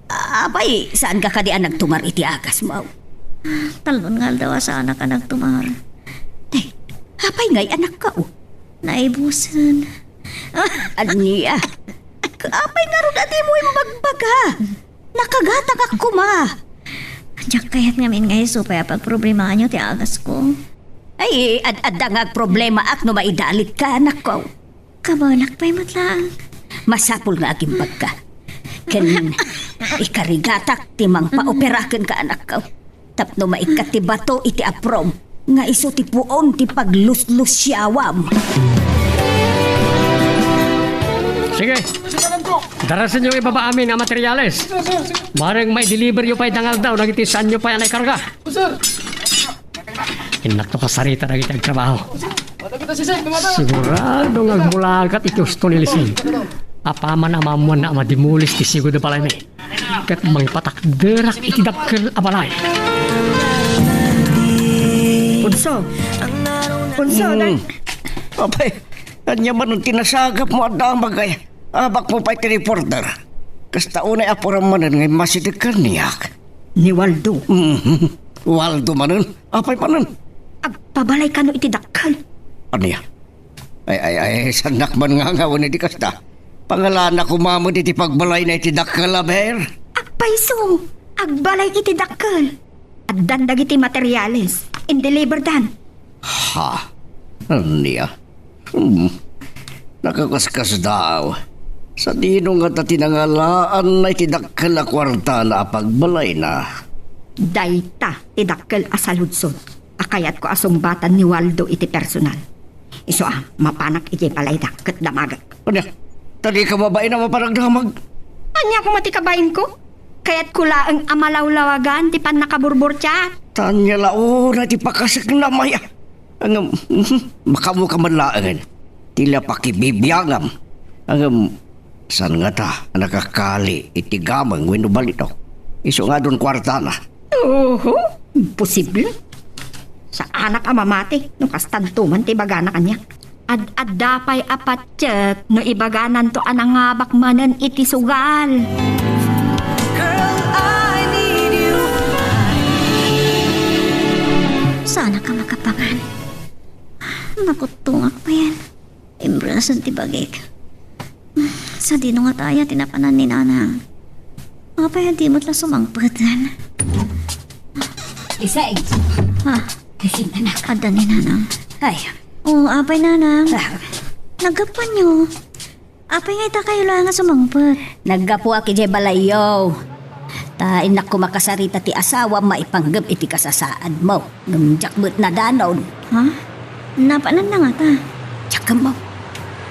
Apay, saanka kadi a nagtumar iti agasmo? Talon nga aldaw a saanak a nagtumar. Tay, apay ngay anakko? Naibusen. Ania? Apay ngarud a dimo imbagbaga? Nakagatangak koma. Diak kayat ngamin nga isu pay a pagproblemaanyo ti agasko. Ay, ad-adda nga agproblemaak no maidalitka, anakko. Kabalak pay met laeng. Masapul nga agimbagka. Ken ikarigatak ti mangpaopera kenka, anakko. Tapno maikkat ti bato iti aprom nga isu ti puon ti pagluslusiawam. Sige. Darasenyo ibaba amin a materyales. Mareng maideliveryo pay dangaldaw dagiti saanyo pay a naikarga. Innakto kasarita dagiti agtrabaho. Sigurado nga agmulagat iti husto ni Lising. Apaman a maammoanna a madimulis ti sigud a balaymi. Ket mangpatakderak iti dakkel a balay. Punso. Punso, mm. Apay, ania manen ti nasagapmo a damag ay abakmo pay ti reporter? Kasta unay a puram manen nga immasideg kaniak. Ni Waldo. Mhm. Waldo manen? Apay manen? Agpabalay kano iti dakkel. Ania? Ay, ay, ay, saannak man nga ngawen iti kasta. Pangalanak koma met iti pagbalayna iti dakkel a ber. Agpayso, agbalay iti dakkel. Addan dagiti materials, indeliverdan. Ha? Ania? Hmm. Nakakuskasdaaw. Sadino ngata ti nangalaanna iti dakkel a kuartana a pagbalayna? Dayta ti dakkel a saludsod a kayatko a sungbatan ni Waldo iti personal. Isu a, mapanak idiay balayda ket damagek. Ania? Ta dika mabain a mapan agdamag? Ania koma ti kabainko? Kayatko laeng a malawlawagan ti pannakaburburtiak. Ta ania la unay ti pakaseknam aya? Ngem, mhm, makaammoka man laengen ti la pakibibiangam. Ngem, saan ngata a nakakali iti gameng wenno balitok? Isu nga adun kuartana. Oho, imposible. Saanak a mamati no kastanto man ti ibagana kaniak. Ad-adda pay a patiek no ibagananto a nangabak manen iti sugal. Girl, I need you. Saanak a makapangan. Nakuttongak payen. Imbrasen ti bagik. Sadino ngata aya ti napanan ni Nanang? Apay a di met la sumangpeten? Isay. Ha? Ising, anak. Adda ni Nanang. Ay. Oh, apay, Nanang? Ah. Naggapuanyo. Apay nga ita kayo la nga sumangpet? Naggapuak idiay balayyo. Ta innak koma kasarita ti asawam maipanggep iti kasasaadmo. Ngem diak met nadanon. Ha? Napanan na ngata? Diak ammo.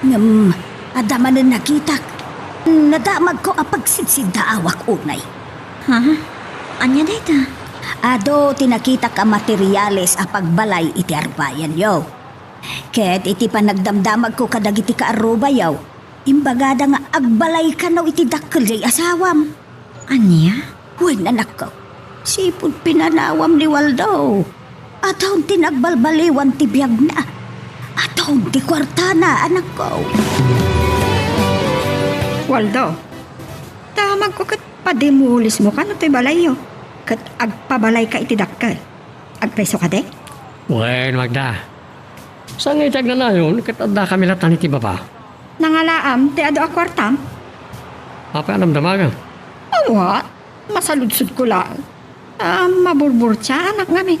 Ngem adda manen nakitak. Nadamagko a pagsidsiddaawak unay. Ha? Ania dayta? Adu ti nakitak a materiales a pagbalay iti arbayanyo. Ket iti panagdamdamagko kadagiti kaarrubayo, imbagada nga agbalay kano iti dakkel diay asawam. Ania? Wen, anakko, sipud pinanawam ni Waldo, adun ti nagbalbaliwan ti biagna. Adun ti kuartana, anakko. Waldo, damagko ket pademolismo kano toy balayyo, ket agpabalayka iti dakkel. Agpayso kadi? Wen, Magda. Saan nga iti agnanayon ket addakami latta iti baba? Nangalaam ti adu a kuartam? Apay a damdamagam? Awan, masaludsodko laeng. Ah, maburburtiaanak ngamin.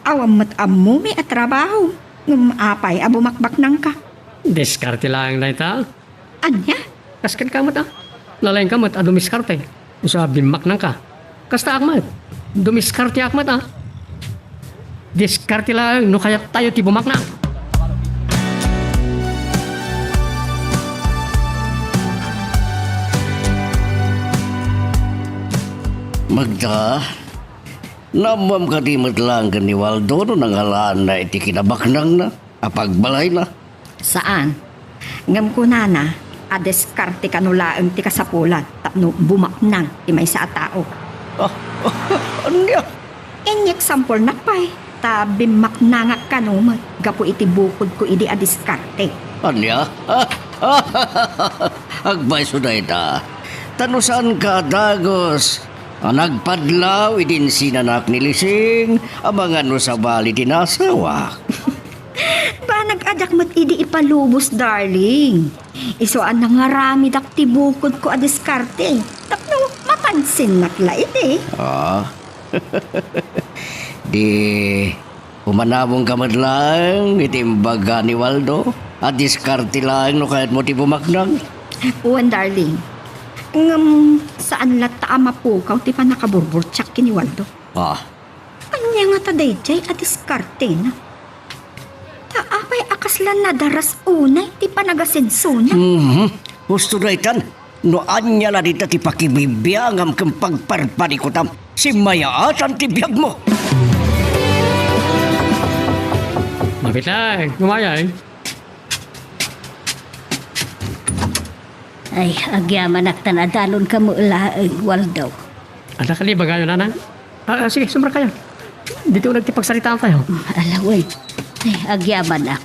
Awan met ammomi a trabaho, ngem apay a bumakbaknangka? Diskarte laeng dayta. Ania? Kas kenka met a. Nalaingka met a dumiskarte. Isu a bimmaknangka. Kastaak met. Dumiskarteak met a. Diskarte laeng no kayattayo ti bumaknang. Magda, naammoam kadi met laeng ken ni Waldo no nangalaanna iti kinabaknangna a pagbalayna? Saan. Ngem kunana a diskarte kano laeng ti kasapulan tapno bumaknang ti maysa a tao. Ah, ania? Inyeksampolnak pay, ta bimmaknangak kano met gapu iti bukodko idi a diskarte. Ania? Agpayso dayta. Ta no saanka a dagus a nagpadlaw idi insinanak ni Lising a mangan no sabali ti nasawak. Banag a diak met idi ipalubos, darling. Isu a nangaramidak ti bukodko a diskarte tapno mapansinnak la idi. Ah. Di umanawongka met laeng iti imbaga ni Waldo a diskarte laeng no kayatmo ti bumaknang? Wen, darling. Ngem saan latta a mapukaw ti pannakaburburtiak ken ni Waldo. Ah. Ania ngata daydiay a diskartena? Ta apay a kasla nadaras unay ti panagasensona? Mhm. Husto daytan, no ania la dita ti pakibibiangam ken pagparparikutam, simmayaatan ti biagmo. Mabitay, gumayay. Ay, agyamanak ta nadalonka met laeng, Waldo. Adda kadi ibagayo, nanang? Ah, ah, sige, sumrakayo. Ditoy nagtipagsaritaantayo. Ala wen. Ay, agyamanak.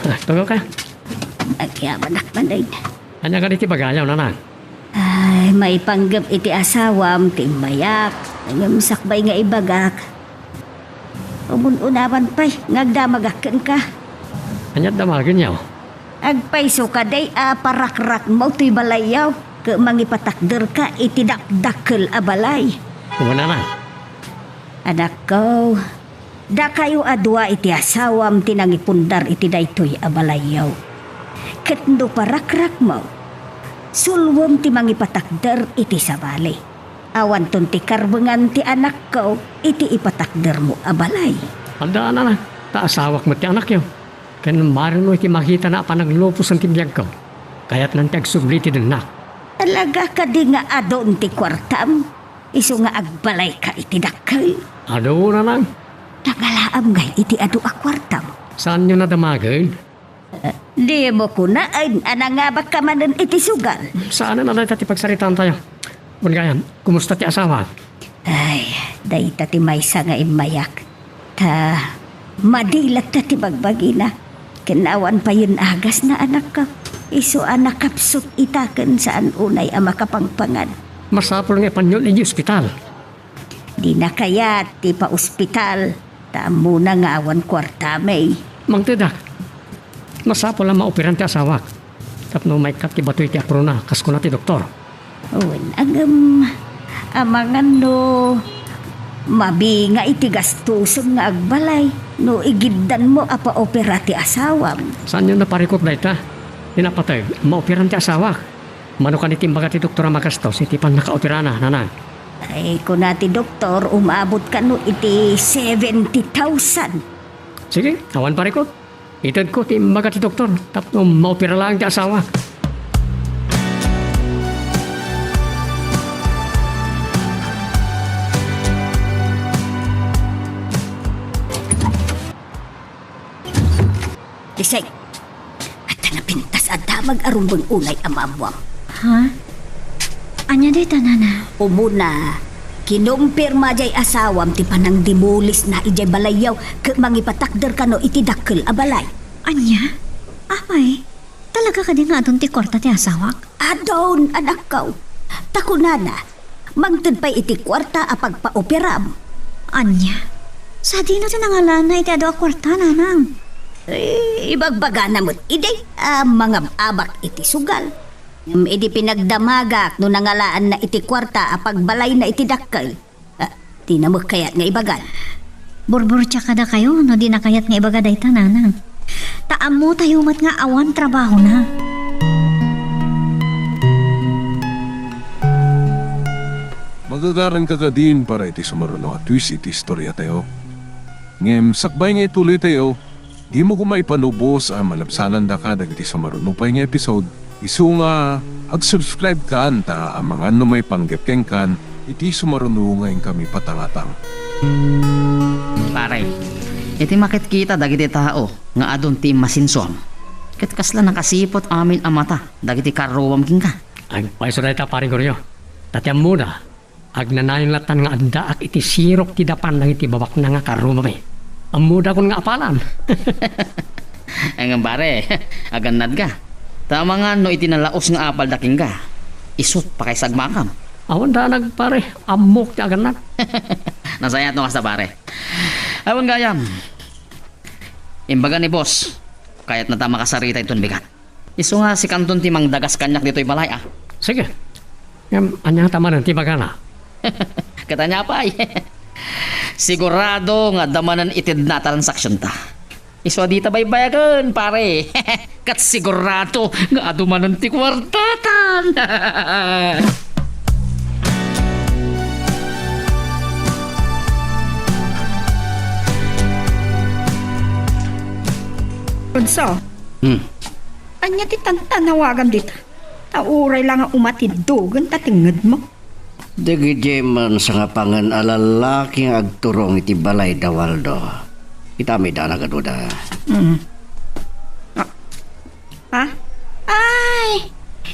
Ah, tugaw kayo. Agyamanak manen. Ania kadi ti ibagayo, nanang? Ay, maipanggep iti asawam ti immayak. Ngem sakbay nga ibagak, umun-unaman pay nga agdamagak kenka. Ania damagenyo? Agpayso kadi a parakrakmo toy balayyo ket mangipatakderka iti dakdakkel a balay? Wen, nanang. Anakko, dakayo a dua iti asawam ti nangipundar iti daytoy a balayyo. Ket no parakrakmo, sulwem ti mangipatakder iti sabali. Awanton ti karbengan ti anakko iti ipatakdermo a balay. Adda, nanang, ta asawak met ti anakyo. Ken marino iti makitana a panagluposen ti biagko. Kayatnan ti agsubli iti dennak. Talaga kadi nga adun ti kuartam? Isu nga agbalayka iti dakkel? Adu, nanang. Nangalaam ngay iti adu a kuartam? Saanyo nadamagen? Dimo kunaen a nangabakka manen iti sugal. Saanen a dayta ti pagsaritaantayo. Wen gayam, kumusta ti asawa? Ay, dayta ti maysa nga immayak. Ta, madi latta ti bagbagina. Ken awan payen agasna, anakko. Isu a nakapsut ita ken saan unay a makapangpangan. Masapul nga ipanyo iti ospital. Dina kayat ti paospital, ta ammona nga awan kuartami. Mangtedak. Masapul a maoperan ti asawak tapno maikkat ti batoy ti aprona, kas kuna ti doktor. Wen, ngem, amangan no Mabinga iti gastosem nga agbalay no igiddanmo a paopera ti asawam. Saanyo naparikut dayta? Ti napateg, maoperan ti asawak. Mano kani ti imbaga ti doktor a magastos iti pannakaoperana, nanang? Ay, kuna ti doktor, umabot kano iti seventy thousand. Sige, awan parikut. Itedko ti imbaga ti doktor tapno maopera laeng ti asawa. Lisay, adda napintas a damag a rumbeng unay a maammuam. Ha? Ania dayta, nana? Umuna, kinumpirma diay asawam ti panangdimolisna idiay balayyo ket mangipatakder kano iti dakkel a balay. Ania? Apay, talaga kadi nga adun ti kuarta ti asawak? Adun, anakko. Ta kunana, mangted pay iti kuarta a pagpaoperam. Ania? Sadino ti nangalaanna iti adu a kuarta, nanang? Eh, ibagbagana met idi a mangab-abak iti sugal. Ngem idi pinagdamagak no nangalaanna iti kuarta a pagbalayna iti dakkel, ah, dina met kayat nga ibagan. Burburtia kadakayo no dina kayat nga ibaga dayta, nanang. Ta ammotayo met nga awan trabahona. Magagaranka kadin para iti sumaruno a twist iti istoriatayo. Ngem sakbay nga ituloytayo, dimo koma ipanubos a malabsanandaka dagiti sumaruno pay nga episode, isu nga ag-subscribe kan ta amangan no maipanggep kenkan iti sumaruno nga inkami patangatang. Pare, iti makitkita dagiti tao nga adun ti immasinsuam, ket kasla nakasiput amin a mata dagiti karruam kenka. Agpayso dayta, Pare Goryo. Ta ti ammona, agnanayon lattan nga addaak iti sirok ti dapan dagiti babaknang a karrumami. Ammodakon nga apalan. Ay ngem pare, agannadka. Ta amangan no iti nalaus nga apalda kenka, isut pakaisagmakam. Awan danag, pare. Ammok ti agannad. Nasayaat no kasta, pare. Awan gayam. Imbaga ni boss, kayatna ta makasarita inton bigat. Isu nga sikanton ti mangdagas kaniak ditoy balay, a. Sige. Ngem, ania ta manen ti ibagana? Ket ania pay? Sigurado nga adda manen itedna a transaksionta. Isu a dita baybayagen, pare. Ket sigurado nga adu manen ti kuartatan. Bunso, Hmm. Ania ti tantanawagam dita? Ta uray la nga umatidogen ta tengngedmo. Dagidiay man sangapangen a lallaki nga agturong iti balay da Waldo. Kita mi da nagaduda. Mm. Ah. Ha? Ay!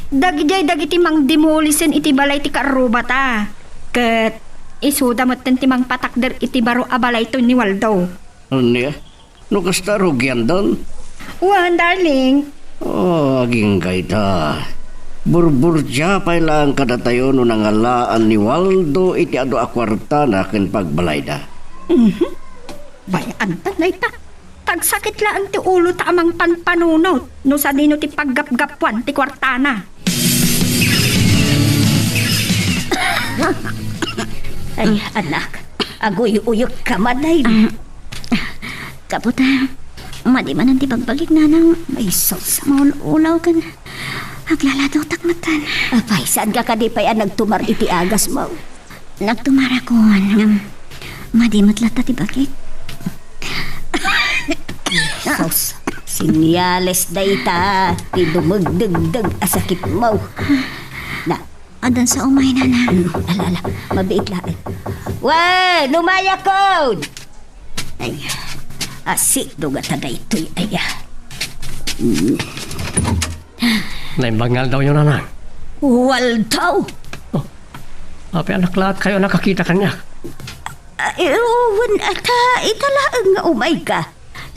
Dagidiay dagiti mangdimolisen iti balay ti karrubata. Ket isuda metten ti mangpatakder iti baro a balayto ni Waldo. Ania? No kasta, rugiandon? Wen, darling. Oh, agingga ita. Burburdia pay laeng kadatayo no nangalaan ni Waldo iti adu a kuartana ken pagbalayda. Mhm. Bay-antan dayta. Tagsakit laeng ti ulota a mangpanpanunot no sadino ti paggapgapuan ti kuartana. Ay, anak, aguy-uyekka man, ay. Ah, kaputa, madi manen ti bagbagik, nanang. Ay, sus. Maul-ulaw ken aglaladotak metten. Apay, saanka kadi pay a nagtumar iti agasmo? Nagtumarakon, ngem madi met latta ti bagik. Sus, senyales dayta ti dumagdagdag a sakitmo. Na. Addan sa umay, nana. Mm, ala, ala, mabiit laeng. Wen, umayakon! Ay, asidog ta daytoy, aya. Mm. Naimbag nga aldawyo, nanang. Waldo! Oh, apay a naklaatkayo a nakakita kaniak? Ah, eh, wen, ata, ita laeng nga umayka.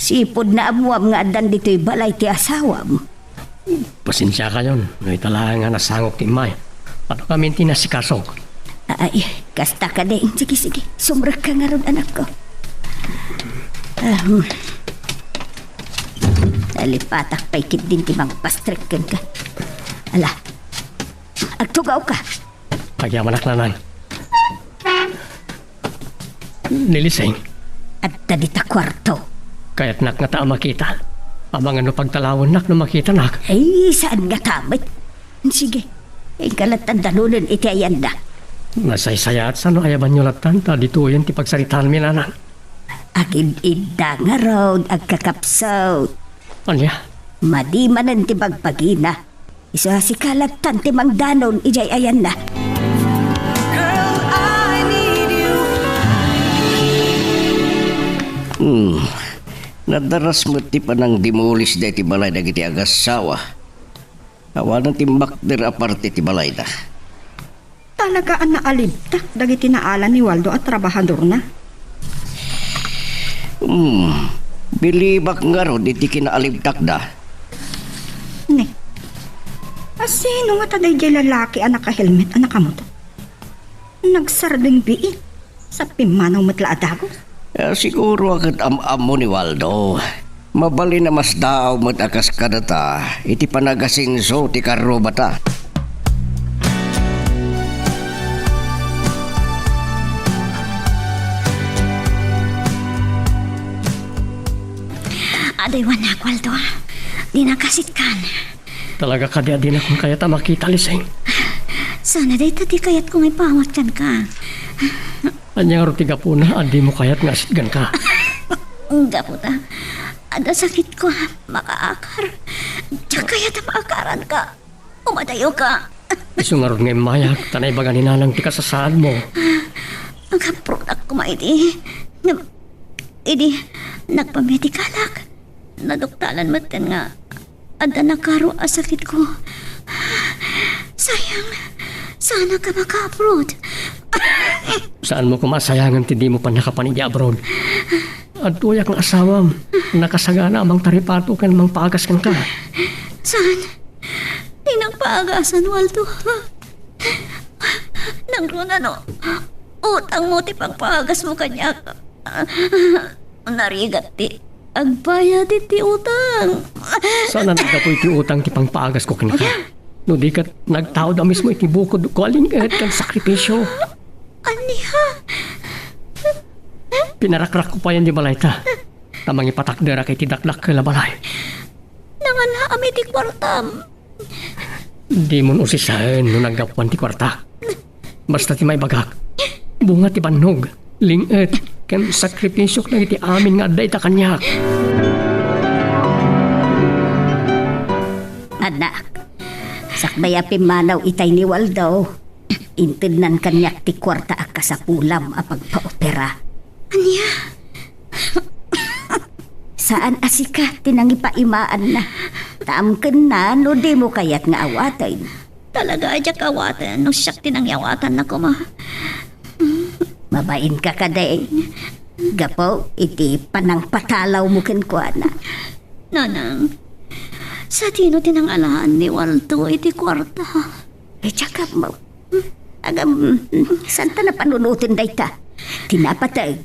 Sipud naammuam nga addan ditoy balay ti asawam. Pasensiakayon, no ita laeng nga nasangok ti immay. Adu kami ti nasikasok. Ay, kasta kadi. Sige, sige. Sumrekka ngarud, anakko. Ahem. Nalipatak pay ketdin ti mangpastrek kenka. Ala. Agtugawka. Agyamanak, nanang. Ni Lising. Adda dita kuarto. Kayatnak ngata a makita. Amangan no pagtalawennak no makitanak. Ay, saan ngata met? Sige, inka lattan danonen iti ayanna. Nasaysayaat sano ayabanyo lattan ta ditoyen ti pagsaritaanmi, nanang. Agid-idda ngarud, agkakapsut. Ania? Madi manen ti bagbagina. Isu a sika lattan ti mangdanon idiay ayanna. Girl, I need you. Hmm. Nadaras met ti panangdemolis daytoy balay dagiti agassawa. Awanen ti makder a parte ti balayda. Talaga a naalibtak dagiti naala ni Waldo a trabahadorna. Hmm, bilibak ngarud iti kinaalibtakda. Ne, asino ngata daydiay lalaki a nakahelmet a nakamotor? Nagsardengbiit. Sa pimmanaw met la a dagus. Eh, siguro a ket am-ammo ni Waldo. Mabalin a masdaaw met a kas kadata iti panagasenso ti karrubata. Adaywanak, Waldo. Dinak kasitkan. Talaga kadi a dinak kayat a makita, Lising? Sana dayta ti kayatko nga ipaawat kenka. Ania ngarud ti gapuna a dimo kayat nga asitganka? Gapu ta adda sakitko a makaakar. Diak kayat a maakaranka. Umadayoka. Isu ngarud nga immayak ta naibaga ni nanang ti kasasaadmo. Agaprunak koma idi. Ngem idi nagpamedikalak, nadoktalan metten nga adda nakaro a sakitko. Sayang, saan ka maka-abroad? Saanmo koma a sayangen ti dimo pannakapan idiay abroad. Adtoyak nga asawam, nakasagana a mangtaripato ken mangpaagas kenka. Saan? Di nagpaagasan, Waldo. Nangruna no utangmo ti pangpaagasmo kaniak. Narigat ti agbayad iti utang. Saan a naggapu iti utang ti pangpaagasko kenka? No di ket nagtaud a mismo iti bukodko a ling-et ken sakripisio. Ania? Pinarakrakko payen diay balayta ta mangipatakderak iti dakdakkel a balay. Nangalaam iti kuartam. Dimon usisaen no naggapuan ti kuartak. Basta ti maibagak, bunga ti bannog, ling-et, ken sakripisiok dagiti amin nga adda ita kaniak. Anak, sakbay a pimmanaw itay ni Waldo, intednan kaniak ti kuarta a kasapulam a pagpaopera. Ania? Saan a sika ti nangipaimaanna. Ta amkenna no dimo kayat nga awaten. Talaga a diak awaten no siak ti nangiawatanna koma. Mabainka kadi gapu iti panangpatalawmo kenkuana. Nanang, sadino ti nangalaan ni Waldo iti kuarta? Iti agapmo. Agam, saan ta napanunoten dayta? Ti napateg,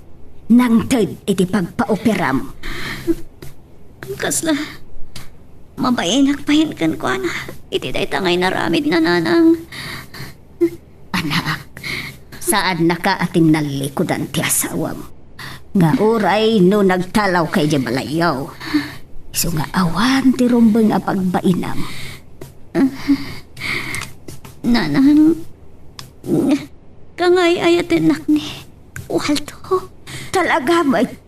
nangted iti pagpaoperam. Kasla, mabainak payen kenkuana iti dayta nga inaramidna, nanang. Anak, saannaka a tinnallikudan ti asawam. Nga uray no nagtalawka idiay balayyo, isu nga awan ti rumbeng a pagbainam. Nanang, kangay-ayatennak ni Waldo. Talaga met.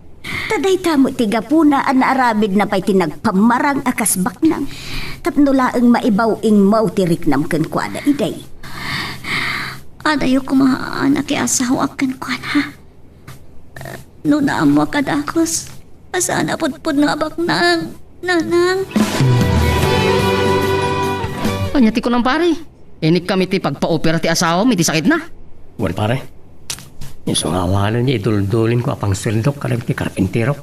Ta dayta met ti gapuna a naaramidna pay ti nagpammarang a kas baknang. Tapno laeng maibaw-ingmaw ti riknam kenkuana idi. Adayo koma a nakiasawaak kenkuana. No naammoak a dagus, a saan a pudpudno a baknang, nanang. Ania ti kunam, pare? Inikkam iti pagpaopera ti asawam iti sakitna? Wen, pare. Isu nga awanen nga iduldulinko a pangsueldok kadagiti karpinterok.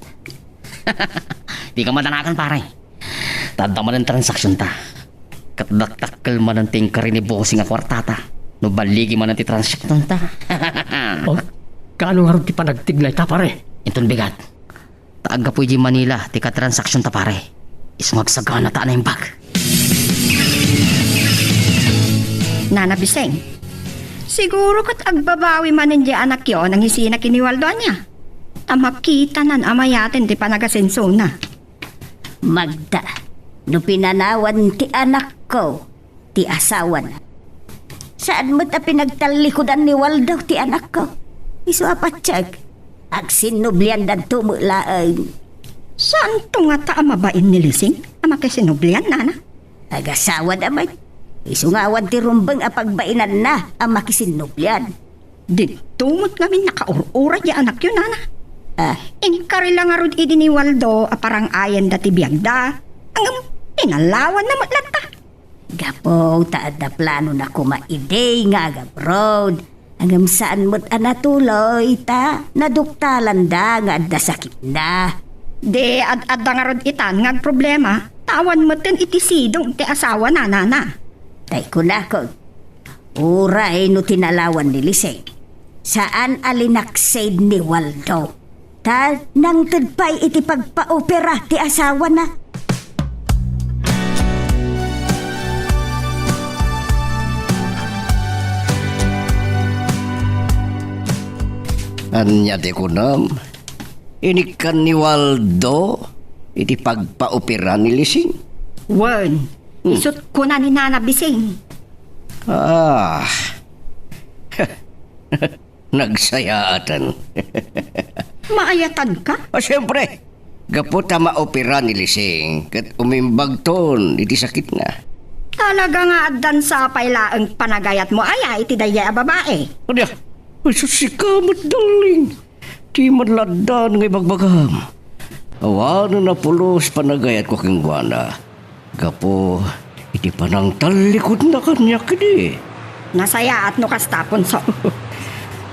Dika madanagan, pare. Ta adda manen transaksionta. Ket dakdakkel manen ti inkari ni Bossing a kuartata. No balligi manen ti transaksionta. Oh, kaano ngarud ti panagteg dayta, pare? Inton bigat. Ta aggapu idiay Manila ti katransaksionta, pare. Isu nga agsaganata a naimbag. Nana Biseng, siguro ket agbabawi manen diay anakyo a nangisina ken ni Waldo, ania? Ta makitanan a mayaten ti panagasensona. Magda, no pinanawan ti anakko ti asawana, saan met a pinagtallikudan ni Waldo ti anakko. Isu a patiek, agsinnubliandanto met laeng. Saanto ngata a mabain ni Lising a makisinnublian, nana? Agasawada met. Isu nga awan ti rumbeng a pagbainanna a makisinnublian. Didto met ngamin nakaur-uray ti anakyo, nana. Ah. Inkari la ngarud idi ni Waldo a parang-ayenda ti biagda, ngem tinalawanna met latta. Gapu ta adda planona koma idi nga agabroad, ngem saan met a natuloy ta naduktalanda nga adda sakitna. Di ad-adda ngarud itan nga agproblema, ta awan metten iti sidong ti asawana, nana. Tay kunakon, uray no tinalawan ni Lising, saan a linaksid ni Waldo. Ta nangted pay iti pagpaopera ti asawana. Ania ti kunam? Inikkan ni Waldo iti pagpaopera ni Lising? Wen, Hmm. isut' kuna ni Nana Bising. Ah. Nagsayaaten. Maayatanka? Ah, siempre. Gapu ta maopera ni Lising, ket umimbagton iti sakitna. Talaga nga addan sapay laeng panagayatmo aya iti daydiay a babae? Ania? Ay, sus, sika met, darling. Ti man la addan nga ibagbagam. Awanen a pulos panagayatko kenkuana. Gapu iti panangtallikudna kaniak idi. Nasayaat no kasta, Ponso.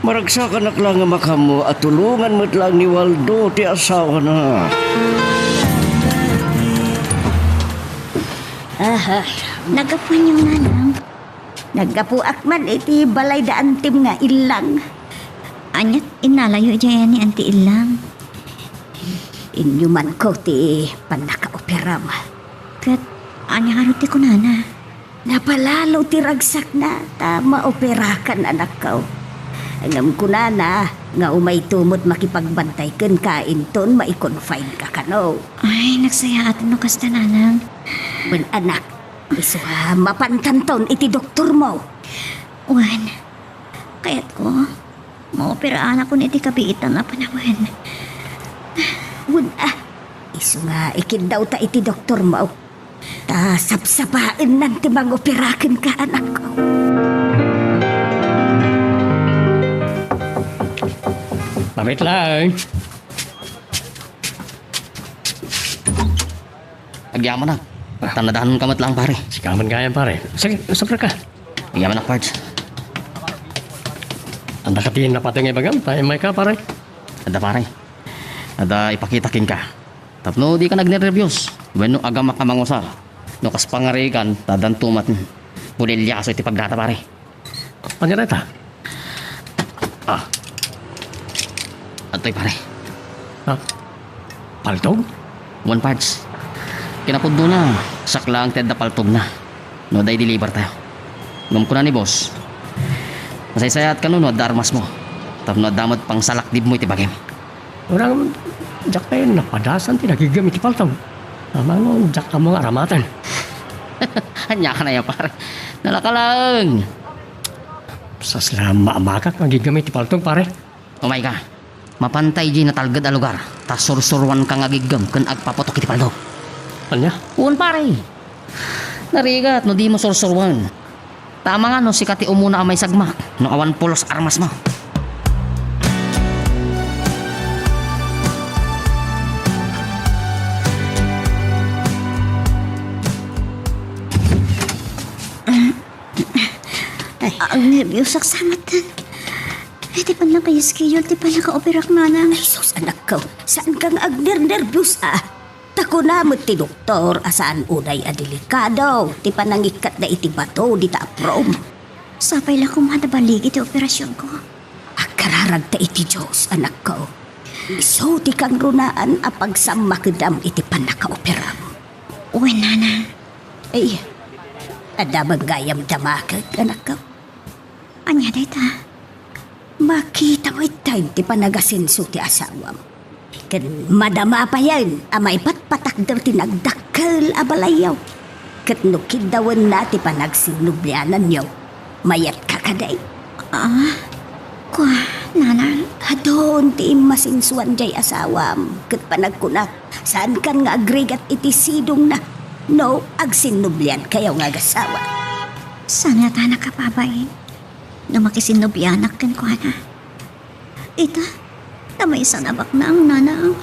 Maragsakanak la nga makammo a tulongan met laeng ni Waldo ti asawana. Aha, naggapuan yung nanang. Naggapuak man iti balay da Antim nga Illang. Aniat innalayo idiay ni Anti Illang? Inyumanko ti pannakaoperam. Ket ania ngarud ti kunana? Napalalo ti ragsakna ta maoperakan, anakko. Ngem kunana nga umayto met makipagbantay kenka inton mai-confine ka kano. Ay, nagsayaaten no kasta, nanang. Wen, anak, isu a mapantanton iti doktormo. Wen, kayatko, maoperaanakon iti kabiitan a panawen. Wen, ah, isu nga ikiddawta iti doktormo. Ta sapsapaennan ti mangopera kenka, anakko. Mabit laeng. Agyamanak. Tannadanon ka met lang, pare. Sika man gayam, pare. Sige, sobra ka. Agyamanak, Pards. Anda ka ti napatay nga ibagam? Tayo may ka, pare. Adda, pare. Adda ipakita kenka. Tapno di ka nagnernerbios. Wenno agama ka mangusar. No kas pangarigan, ta danto met. Pulilyaso iti pagdata, pare. Ania dayta? Ah. Adtoy, pare. Ha? Paltog? Wen, Pards. Kinapudnona, siak laeng ti adda paltogna. No adda i-deliver tayo. Ngem kuna ni boss, masaysayaat kano no adda armasmo. Tapno adda met pangsalaknibmo iti bagim. Urang, diak pay napadasan ti nagiggam iti paltog. Amangno, diak ammo nga aramaten. Ania ka na ya, pare? Nalaka laeng. Sasla, maamakak nga agiggam iti paltog, pare. Umay ka. Mapantay di natalged a lugar, ta sursuruanka nga agiggam ken agpaputok iti paltog. Ania? Wen, pare. Narigat no dimo sursuruan. Ta amangan no sika ti umuna a maisagmak no awan pulos armasmo. Ay. Agnerbiusak sa met. Ay, ti pannakayaskiyol, ti pannakaoperak, nanang. Ay, sus, anakko. Saanka nga agnernerbios, a? Ta kuna met ti doktor a saan unay a delikado ti panangikkatda iti bato dita aprom. Sapay la koma ta baligi ti operasionko. Agkararagta iti Dios, anakko. Isu ti kangrunaan a pagsammakedam iti pannakaoperam. Wen, nanang. Ay, adda met gayam damakek, anakko. Ania dayta? Makitamo itay ti panagasenso ti asawam. Ken madama payen a maipatpatakder ti nagdakkel a balayyo. Ket no kiddawenna ti panagsinnubliananyo, mayatka kadi? Ah, kua, nanang? Adun ti immasensoan diay asawam, ket panagkunak, saankan nga agrigat iti sidongna no agsinnubliankayo nga agasawa. Saan ngata a nakababain no makisinnublianak kenkuana? Ita, ta maysa a baknang, nanang.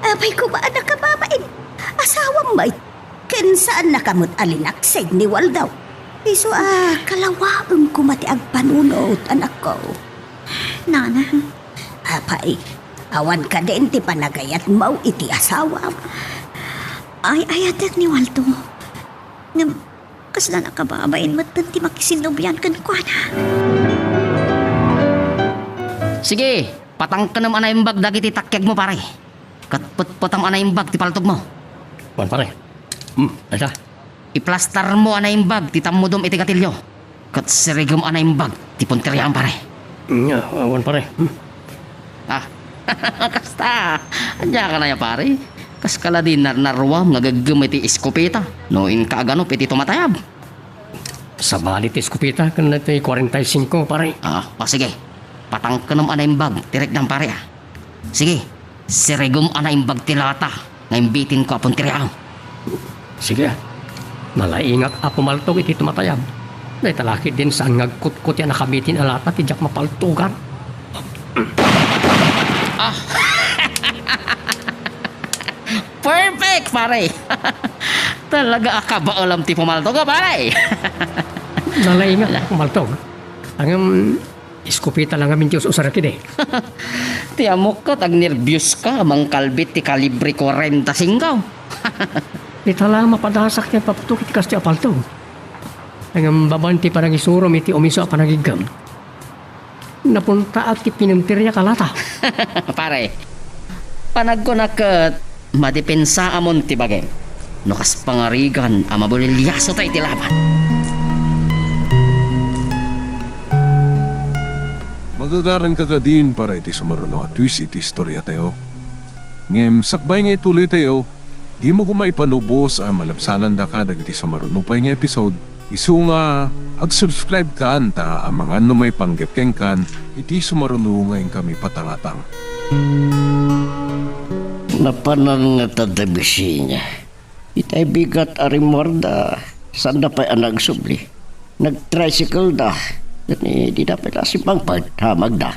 Apay koma a nakababain? Asawam met. Ken saannaka met a linaksig ni Waldo. Isu a kalawaem koma ti agpanunot, anakko. Nanang. Apay, awan kadin ti panagayatmo iti asawam? Ay-ayatek ni Waldo. Ngem, kasla nakababain metten ti makisinnublian kenkuana. Sige, patangkenem a naimbag dagiti takiagmo, pare. Ket petpetem a naimbag ti paltogmo. Wen, pare. Hmm, ita. Iplastarmo a naimbag ti tammudem iti gatilio. Ket sirigem a naimbag ti punteriam, pare. Nya, wen, pare. Hmm. Ah, kasta. Ania kanaya, pare? Kas kala di narnaruam nga geggem iti eskopeta no inka aganup iti tumatayab. Sabali ti eskopeta ken ti kuarenta y singko, pare. Ah, o sige. Patangkenem a naimbag ti riknam, pare, ah. Sige, sirigem a naimbag ti lata nga imbitinko a punteriam. Sige. Nalaingak a pumaltog iti tumatayab. Dayta la ketdin saan nga agkutkot a nakabitin a lata ti diak mapaltogan. Ah. Perfect, pare. Talaga a kabaelam ti pumaltog, ah, pare. Nalaingak a pumaltog. Ngem, eskopeta la ngamin ti us-usarek idi. Ti ammok ket agnerbioska a mangkalbit ti kalibre kuarenta singko. Ita la mapadasak ti agpapto iti kastoy a paltog. Ngem babaen ti panangisurom iti umiso a panagiggem, napuntaak ti pinunteriak a lata. Pare, panagkunak ket madepensaamon ti bagim no kas pangarigan a mabuliliasotayo iti laban. Magagaranka kadin para iti sumaruno a twist iti istoriatayo. Ngem sakbay nga ituloytayo, dimo koma ipanubos a malabsanandaka dagiti sumaruno pay nga episode. Isu nga, ag-subscribe kan ta amangan no maipanggep kenkan iti sumaruno nga inkami patangatang. Napanan ngata da Bisenia. Itay bigat a rimmuarda, saanda pay a nagsubli. Nag-tricycle da. Ket ni, dida pay la simmangpet, hamagda.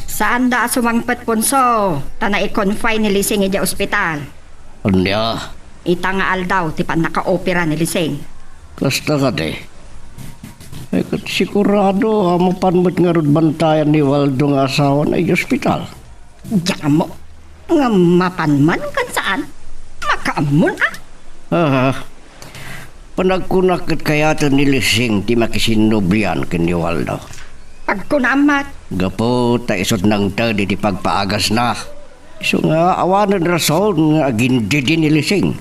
Saanda a sumangpet, Ponso, ta nai-confine ni Lising idiay ospital. Ania? Ita nga aldaw ti pannakaopera ni Lising. Kasta kadi? Ay, ket sigurado a mapan met ngarud bantayan ni Waldo nga asawana idiay ospital. Diak ammo. Ngem mapan man ken saan, makaammon a. Aha. Panagkunak ket kayaten ni Lising ti makisinnublian ken ni Waldo. Pagkunaam met. Gapu ta isut' nangted iti pagpaagasna. Isu nga awanen rason nga agindidi ni Lising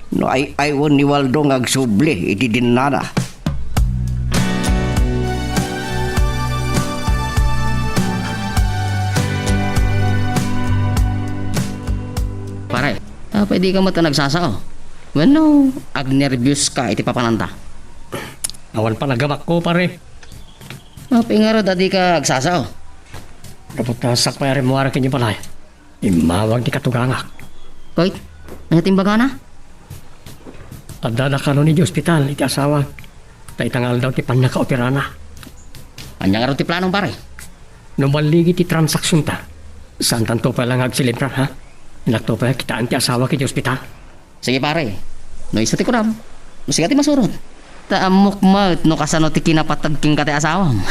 no ay-aywen ni Waldo nga agsubli iti dinana. Pare, apay dika met a nagsasao? Wenno, agnerbioska iti papananta? Awan panagabakko, pare. Apay ngarud a dika agsasao? Gapu ta sakbay a rimmuar ken ni Balay, immawag ti katugangak. Ket, ania ti imbagana? Addada kanon idiay ospital iti asawak. Ta ita nga aldaw ti pannakaoperana. Ania ngarud ti planom, pare? No balligi ti transaksionta, saantanto pay la nga agselebrar, ha? Inakto pay a kitaen ti asawak idiay ospital. Sige, pare. No isu ti kunam, no sika ti masurot. Ta ammok met no kasano ti kinapateg kenka ti asawam.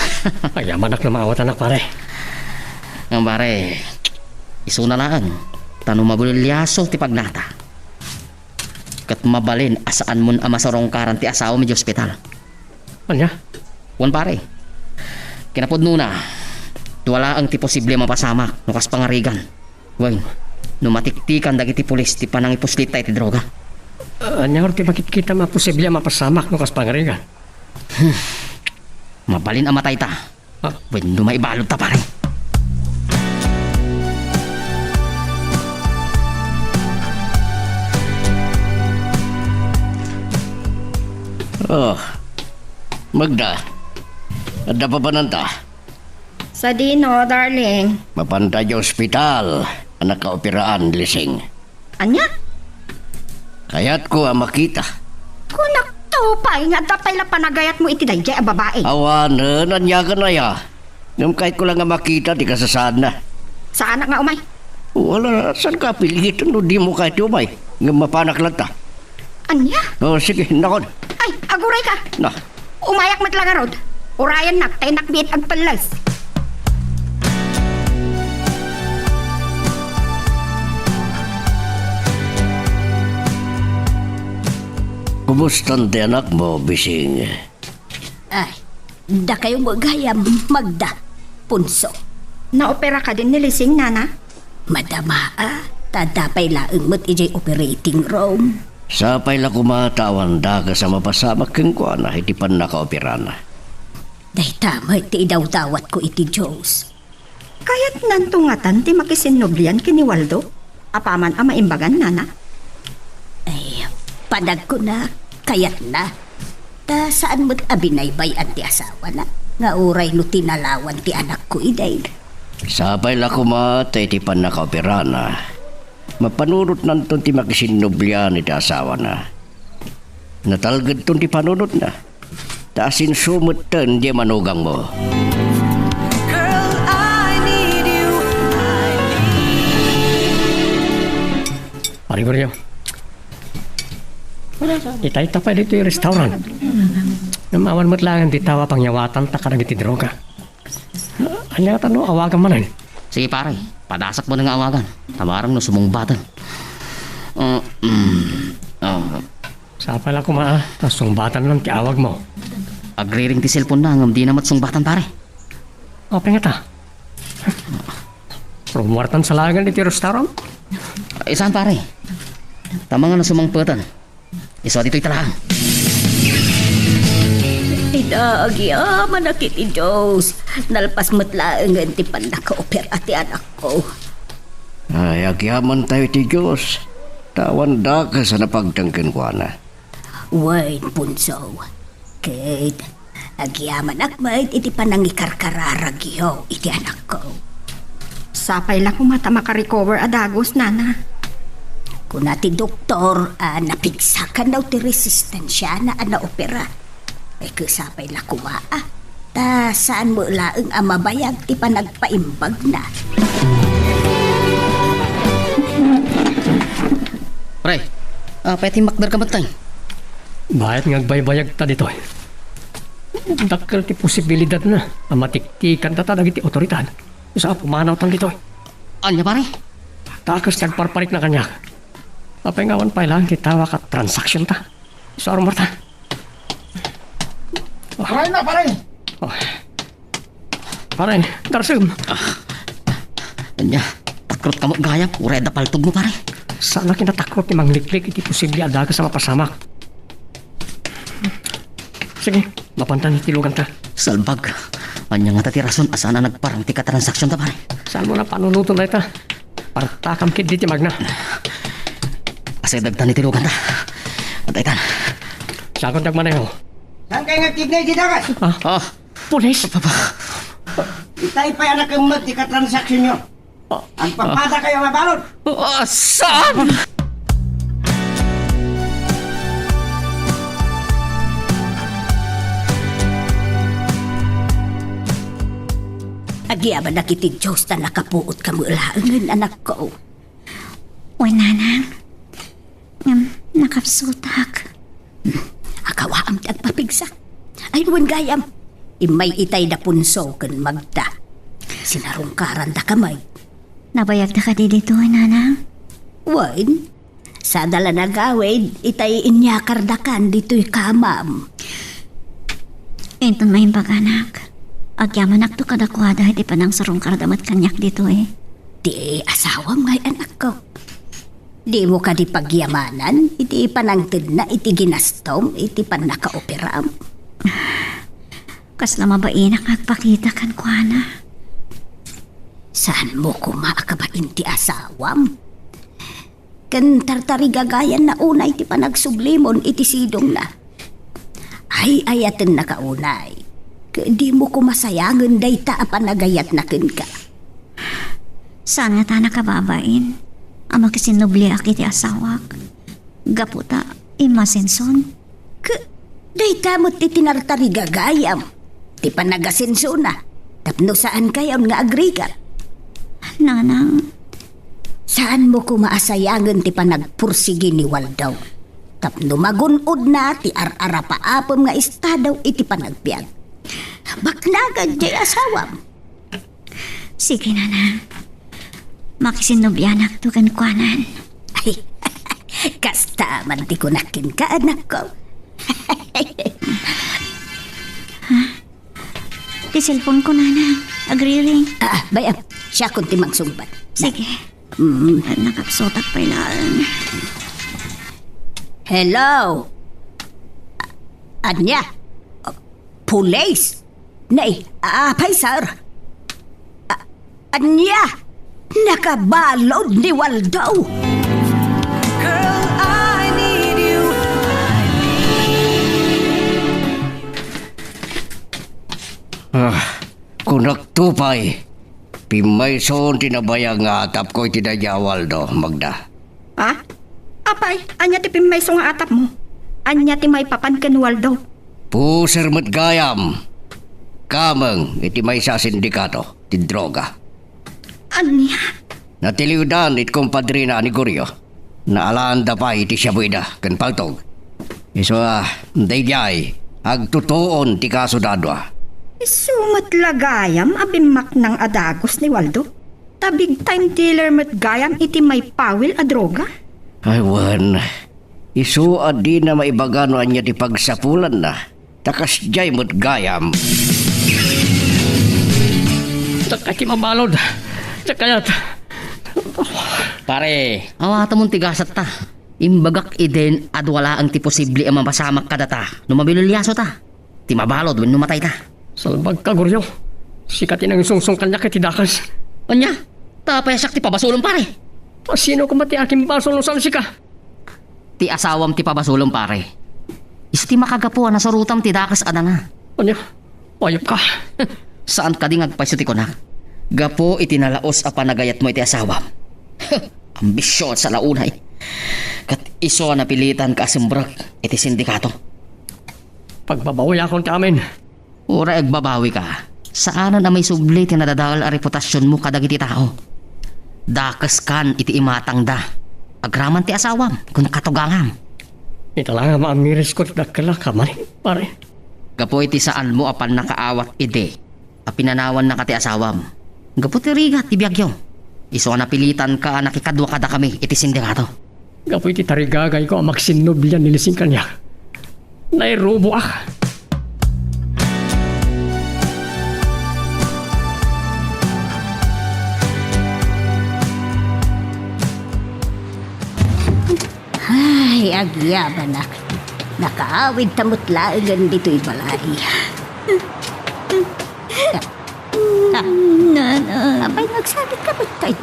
Ayamanak no maawatanak, pare. Ngem, pare, isuna laeng, ta no mabuliliaso ti pagnata, ket mabalin a saanmon a masurungkaran ti asawam idiay ospital. Ania? Wen, pare. Kinapudnona, dua laeng ti posible a mapasamak no kas pangarigan. Wen, no matiktikan dagiti pulis ti panangipuslitta iti droga. Ah, ania ngarud ti makitkitam a posible a mapasamak no kas pangarigan? Hmm. Mabalin a matayta. Wenno maibalud ta, pare. Oh, Magda. Adda papananta? Sadino, darling? Mapanta idiay ospital a nakaoperaan, Lising. Ania? Kayatko a makita. Kunakto pay nga adda pay la panagayatmo iti daydiay a babai. Awanen, ania kan aya? Ngem kayatko la nga makita ti kasasaadna. Saanak nga umay? Wala, saan ka apilitan no dimo kayat umay? Ngem mapanak latta. Ania? Oh, sige, nakon. Ay, aguray ka. Na. Umayak met la ngarud. Urayennak ta innak biit agpelles. Kumustan ti anakmo, Bising? Ay, dakayo met gayam, Magda, Punso. Naopera kadin ni Lising, nana? Madama a, ta adda pay laeng met idiay operating room. Sapay la koma ta awan dakes a mapasamak kenkuana iti pannakaoperana. Dayta met ti idawdawatko iti Dios. Kayatnanto ngatan ti makisinnublian ken ni Waldo? Apaman a maimbagan, nana? Ay, panagkuna, kayatna. Ta saan met a binaybay-an ti asawana, nga uray no tinalawan ti anakko idi. Sapay la koma ta iti pannakaoperana, mapanunotnanton ti makisinnublian iti asawana. Natalgedton ti panunotna. Ta asenso metten diay manugangmo. Girl, I need you. Pare Goryo, itay ta pay ditoy restaurant. Ngem awan met laeng ti tao a pangyawatan ta kadagiti droga. Ania ta no awagan manen? Sige, pare. Padasakmo nga awagan. Tamarem no sumungbaten. Uh, mm, uh. Sapay la koma, ah, ta sungbatan lang ti awagmo. Agriring ti cellphone na, ngem dina met sungbatan, pare. Apay ngata? Rummuartan sa laengen iti restaurant? Ay, saan, pare? Tama nga no sumungbaten. Isu ditoy talaga. Ida, agyamanak iti Dios. Nalpas met laengen ti pannakaopera ti anakko. Ay, agyamantayo iti Dios. Ta awan dakes a napagteng kenkuana. Wen, Punso. Ket agyamanak met iti panangikarkararagyo iti anakko. Sapay la koma ta makarecover a dagus, nana. Kuna ti doktor a napigsakan daw ti resistensiana a naopera. Ay, ket sapay la koma, ah. Ta saan met laeng a mabayag ti panagpaimbagna. Pre, apay ti makder ka met tay? Bayat nga agbaybayag ta ditoy. Dakkel ti posibilidad na a matiktikan ta dagiti otoridad. Sa pumanawtan ditoy. Ania, pare? Dakes ti agparparik na kaniak. Apay nga awan pay laeng ti tawak a transaction ta? Sa rumor ta. Pare na, pare! Oh. Pare, Darsem. Ah. Ania, takrot ka met gayam, uray adda paltogmo, pare. Saan a kinatakrot ti mangliklik iti posible a dakes a mapasamak. Sige, mapantan ti luganta. Salbag. Ania ngata ti rason a saan a nagparang ti katransaksyon ta, pare? Saan mo na panunuton dayta? Partakam ketdi ti magna. Asidegtan iti luganta. Adda itan. Sakon dagmaneho. Saan kayo nagtignay di dagas? Ah, Ah, pulis! Papa. Itay pay anak emmeg ti katransaksyon nyo. Agpapada kayo nga balon. Ah, saan? Agyamanak iti Dios ta nakapuot ka met laengen, anakko. Wen, nanang. Ngem, nakapsutak. Akawaam ti agpapigsa. Ay, wen gayam. Immay itay da Punso ken Magda. Sinarungkarandaka met. Nabayagda kadi ditoy, nanang? Wen, sada la nagawid, itay inyakardakan ditoy kamam. Inton maimbag, anak, agyamanakto kadakuada iti panangsarungkarda met kaniak ditoy. Ti asawam ngay, anakko. Dimo kadi pagyamanan iti panangtedna iti ginastom iti pannakaoperam? Kasla mabainak nga agpakita kenkuana. Saanmo koma a kabain ti asawam? Ken tartarigagayanna unay ti panagsublimon iti sidongna. Ay-ayatennaka unay, ket dimo koma sayangen dayta a panagayatna kenka. Saan ngata a nakababain a makisinnubliak iti asawak gapu ta immasenson? Ket dayta met ti tinartarigagayam ti panagasensona tapno saankayon nga agrigat. Nanang. Saanmo koma a sayangen ti panagpursigi ni Waldo tapno magun-odna ti ar-arapaapem nga estado iti panagbiag. Baknangan diay asawam. Sige, Nanang. Makisinnublianakto kenkuanan. Ay, kasta man ti kunak kenka, anakko. Ha? Ti cellphone ko, Nanang. Agriring. Ah, bay-am. Siakon ti mangsungbat. Sige. Mm. Nakapsutak pay laeng. Hello? Ania? Pulis? Nay, apay, sir? A-, ania? Nakabalud ni Waldo? Girl, I need you. Ah, kunakto pay. Pimmayson ti nabayag nga atapko iti daydiay a Waldo, Magda. Ha? Apay, ania ti pimmayso nga atapmo? Ania ti maipapan ken Waldo? Puser met gayam. Kameng iti maysa a sindikato ti droga. Ania? Natiliwdan iti kumpadrina a negorio. Naalaanda pay iti shabu ida ken paltog. Isu a, daydiay, agtutuon ti kasoda a dua. Isu met la gayam a bimmaknang a dagus ni Waldo? Ta big time dealer met gayam iti maipawil a droga? Ay, wen. Isu a dina maibaga no ania ti pagsapulanna. Ta kasdiay met gayam. Dakay ti mabalud. Dakayat. Pare, awatemon ti gasatta. Imbagak idin a dua laeng ti posible a mapasamak kadata no mabililiasota. Ti mabalud wenno matayta. Salbagka, Goryo. Sika ti nangisungsong kaniak iti dakes. Ania? Ta apay a siak ti pabasolem, pare? A sino koma ti akimbasol no saan sika? Ti asawam ti pabasolem, pare. Isu ti makagapu a nasurotam ti dakes a danga. Ania? Ayupka. Saan kadi nga agpayso ti kunak? Gapu iti nalaus a panagayatmo iti asawam. Ambisyon sa launay. Ket isu a napilitanka a simrek iti sindikato. Pagbabawiakon ti amin. Uray agbabawika, saanen a maisubli ti nadadael a reputasionmo kadagiti tao. Dakeskan iti imatangda agraman ti asawam ken katugangam. Ita la nga maamirisko ti dakkelak a manen, pare. Gapu iti saanmo a pannakaawat idi a pinanawannaka ti asawam. Gapu ti rigat ti biagyo, isu a napilitanka a nakikadua kadakami iti sindikato. Gapu iti tarigagayko a magsinnublian ni Lising kaniak, nairuboak. Ay, agyabanak. Nakaawidta met laengen ditoy balay. Ah, ah. Nanang. Apay, nagsakitka met tay?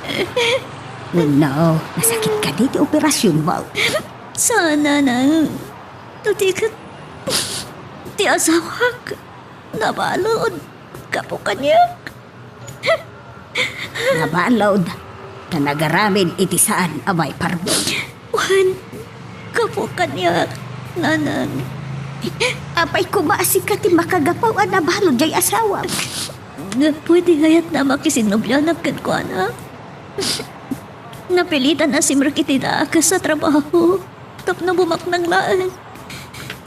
Wenno, nasakit kadi ti operasionmo? Saan, Nanang. No di ket ti asawak nabalud gapu kaniak. Nabalud ta nagaramid iti saan a maiparmo. Wen, gapu kaniak, Nanang. Apay koma a sika ti makagapu a nabalud diay asawam? Gapu iti kayatna a makisinnublianak kenkuana. Napilitan a simrek iti dakes a trabaho tapno bumaknang laeng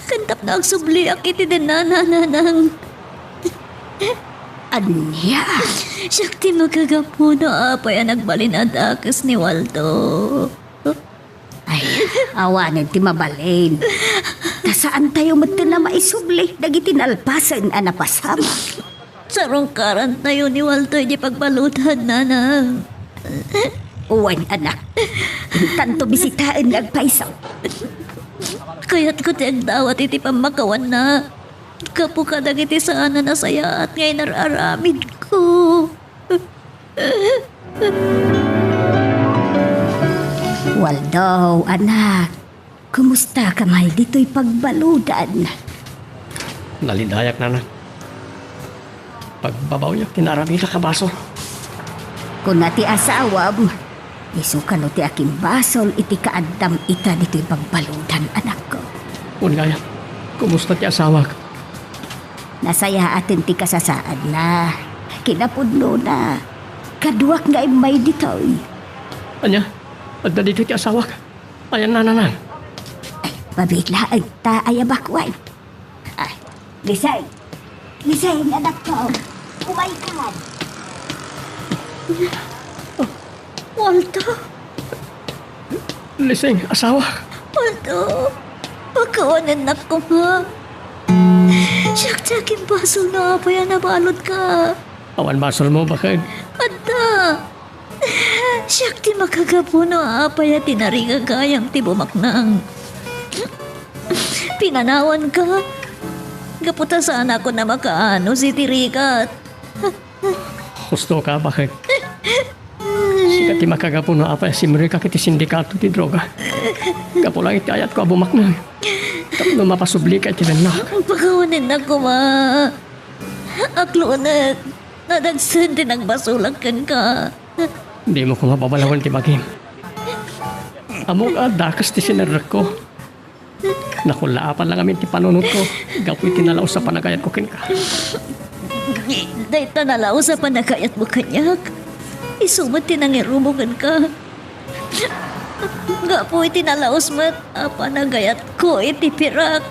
ken tapno agsubliak iti dinana, Nanang. Ania? Siak ti makagapu no apay a nagbalin a dakes ni Waldo. Ay, awanen ti mabalin. Ta saantayo metten a maisubli dagiti nalpasen a napasamak. Sarungkarantayo ni Waldo idiay pagbaludan, Nanang. Wen, anak. Intanto bisitaen nga agpayso. Kayatko ti agdawat iti pammakawanna. gapu kadagiti saan a nasayaat nga inar-aramidko. Waldo, anak, kumusta ka may ditoy pagbaludan? Nalidayak, nana. Pagbabawiak ti naaramidak a basol. Kuna ti asawam, isu kano ti akimbasol iti kaaddam ita ditoy pagbaludan, anakko? Wen gayam, kumusta ti asawak? Nasayaaten ti kasasaadna. Kinapudnona, kaduak nga immay ditoy. Ania? Adda ditoy ti asawak? Ayan, nananan. Ay, mabiit laeng ta ayabak wen. Ay, Liseng! Liseng, anakko! Umaykan! Waldo! Liseng, asawa! Waldo! Pakawanennak koma! Siak ti agimbasol no apay a nabaludka! Awan basolmo, baket? Adda! Siak ti makagapu no apay a tinarigagayam ti bumaknang. Pinanawanka. Gapu ta saanakon a makaanus iti rigat. Hustoka, baket. Sika ti makagapu no apay a simrekak iti sindikato ti droga. Gapu lang iti ayatko a bumaknang. Tapno mapasublika iti lennak. Pakawanennak koma. Aklunek. Nadagsen ti nagbasolak kenka. Dimo koma babalawen ti bagim. Ammok a dakes ti sinerrekko. Nakullaapan lang amin ti panunotko gapu iti nalaus a panagayatko kenka. Dayta nalaus a panagayatmo kaniak, isu met ti nangirumo kenka. Gapu iti nalaus met a panagayatko iti pirak.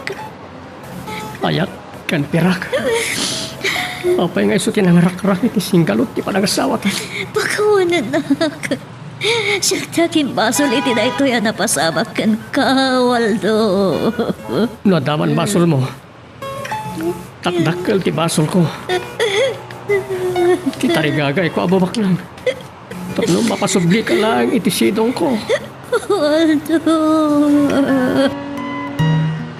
Ayat ken pirak. Apay nga isu ti nangarakrak iti singgalut ti panagasawata? Pakawanennak. Siak ti akimbasol iti daytoy a napasamak kenka, Waldo. No adda man basolmo, dakdakkel ti basolko. Ti tarigagayko a bumaknang. Tapno mapasublika laeng iti sidongko. Waldo.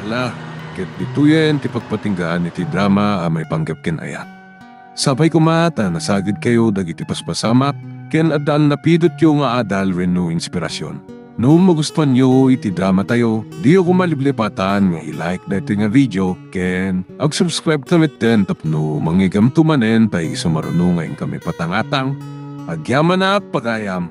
Ala, ket ditoyen ti pagpatinggaan iti drama a maipanggep ken ayat. Sapay koma ta nasagidkayo dagiti paspasamak ken adda a napidotyo nga adal wenno inspirasyon. No magustuanyo iti dramatayo, diyo koma liplipatan nga i-like daytoy nga video ken ag-subscribe ta metten tapno mangigamto manen ta isu maruno nga inkami patangatang. Agyamanak, pagayam!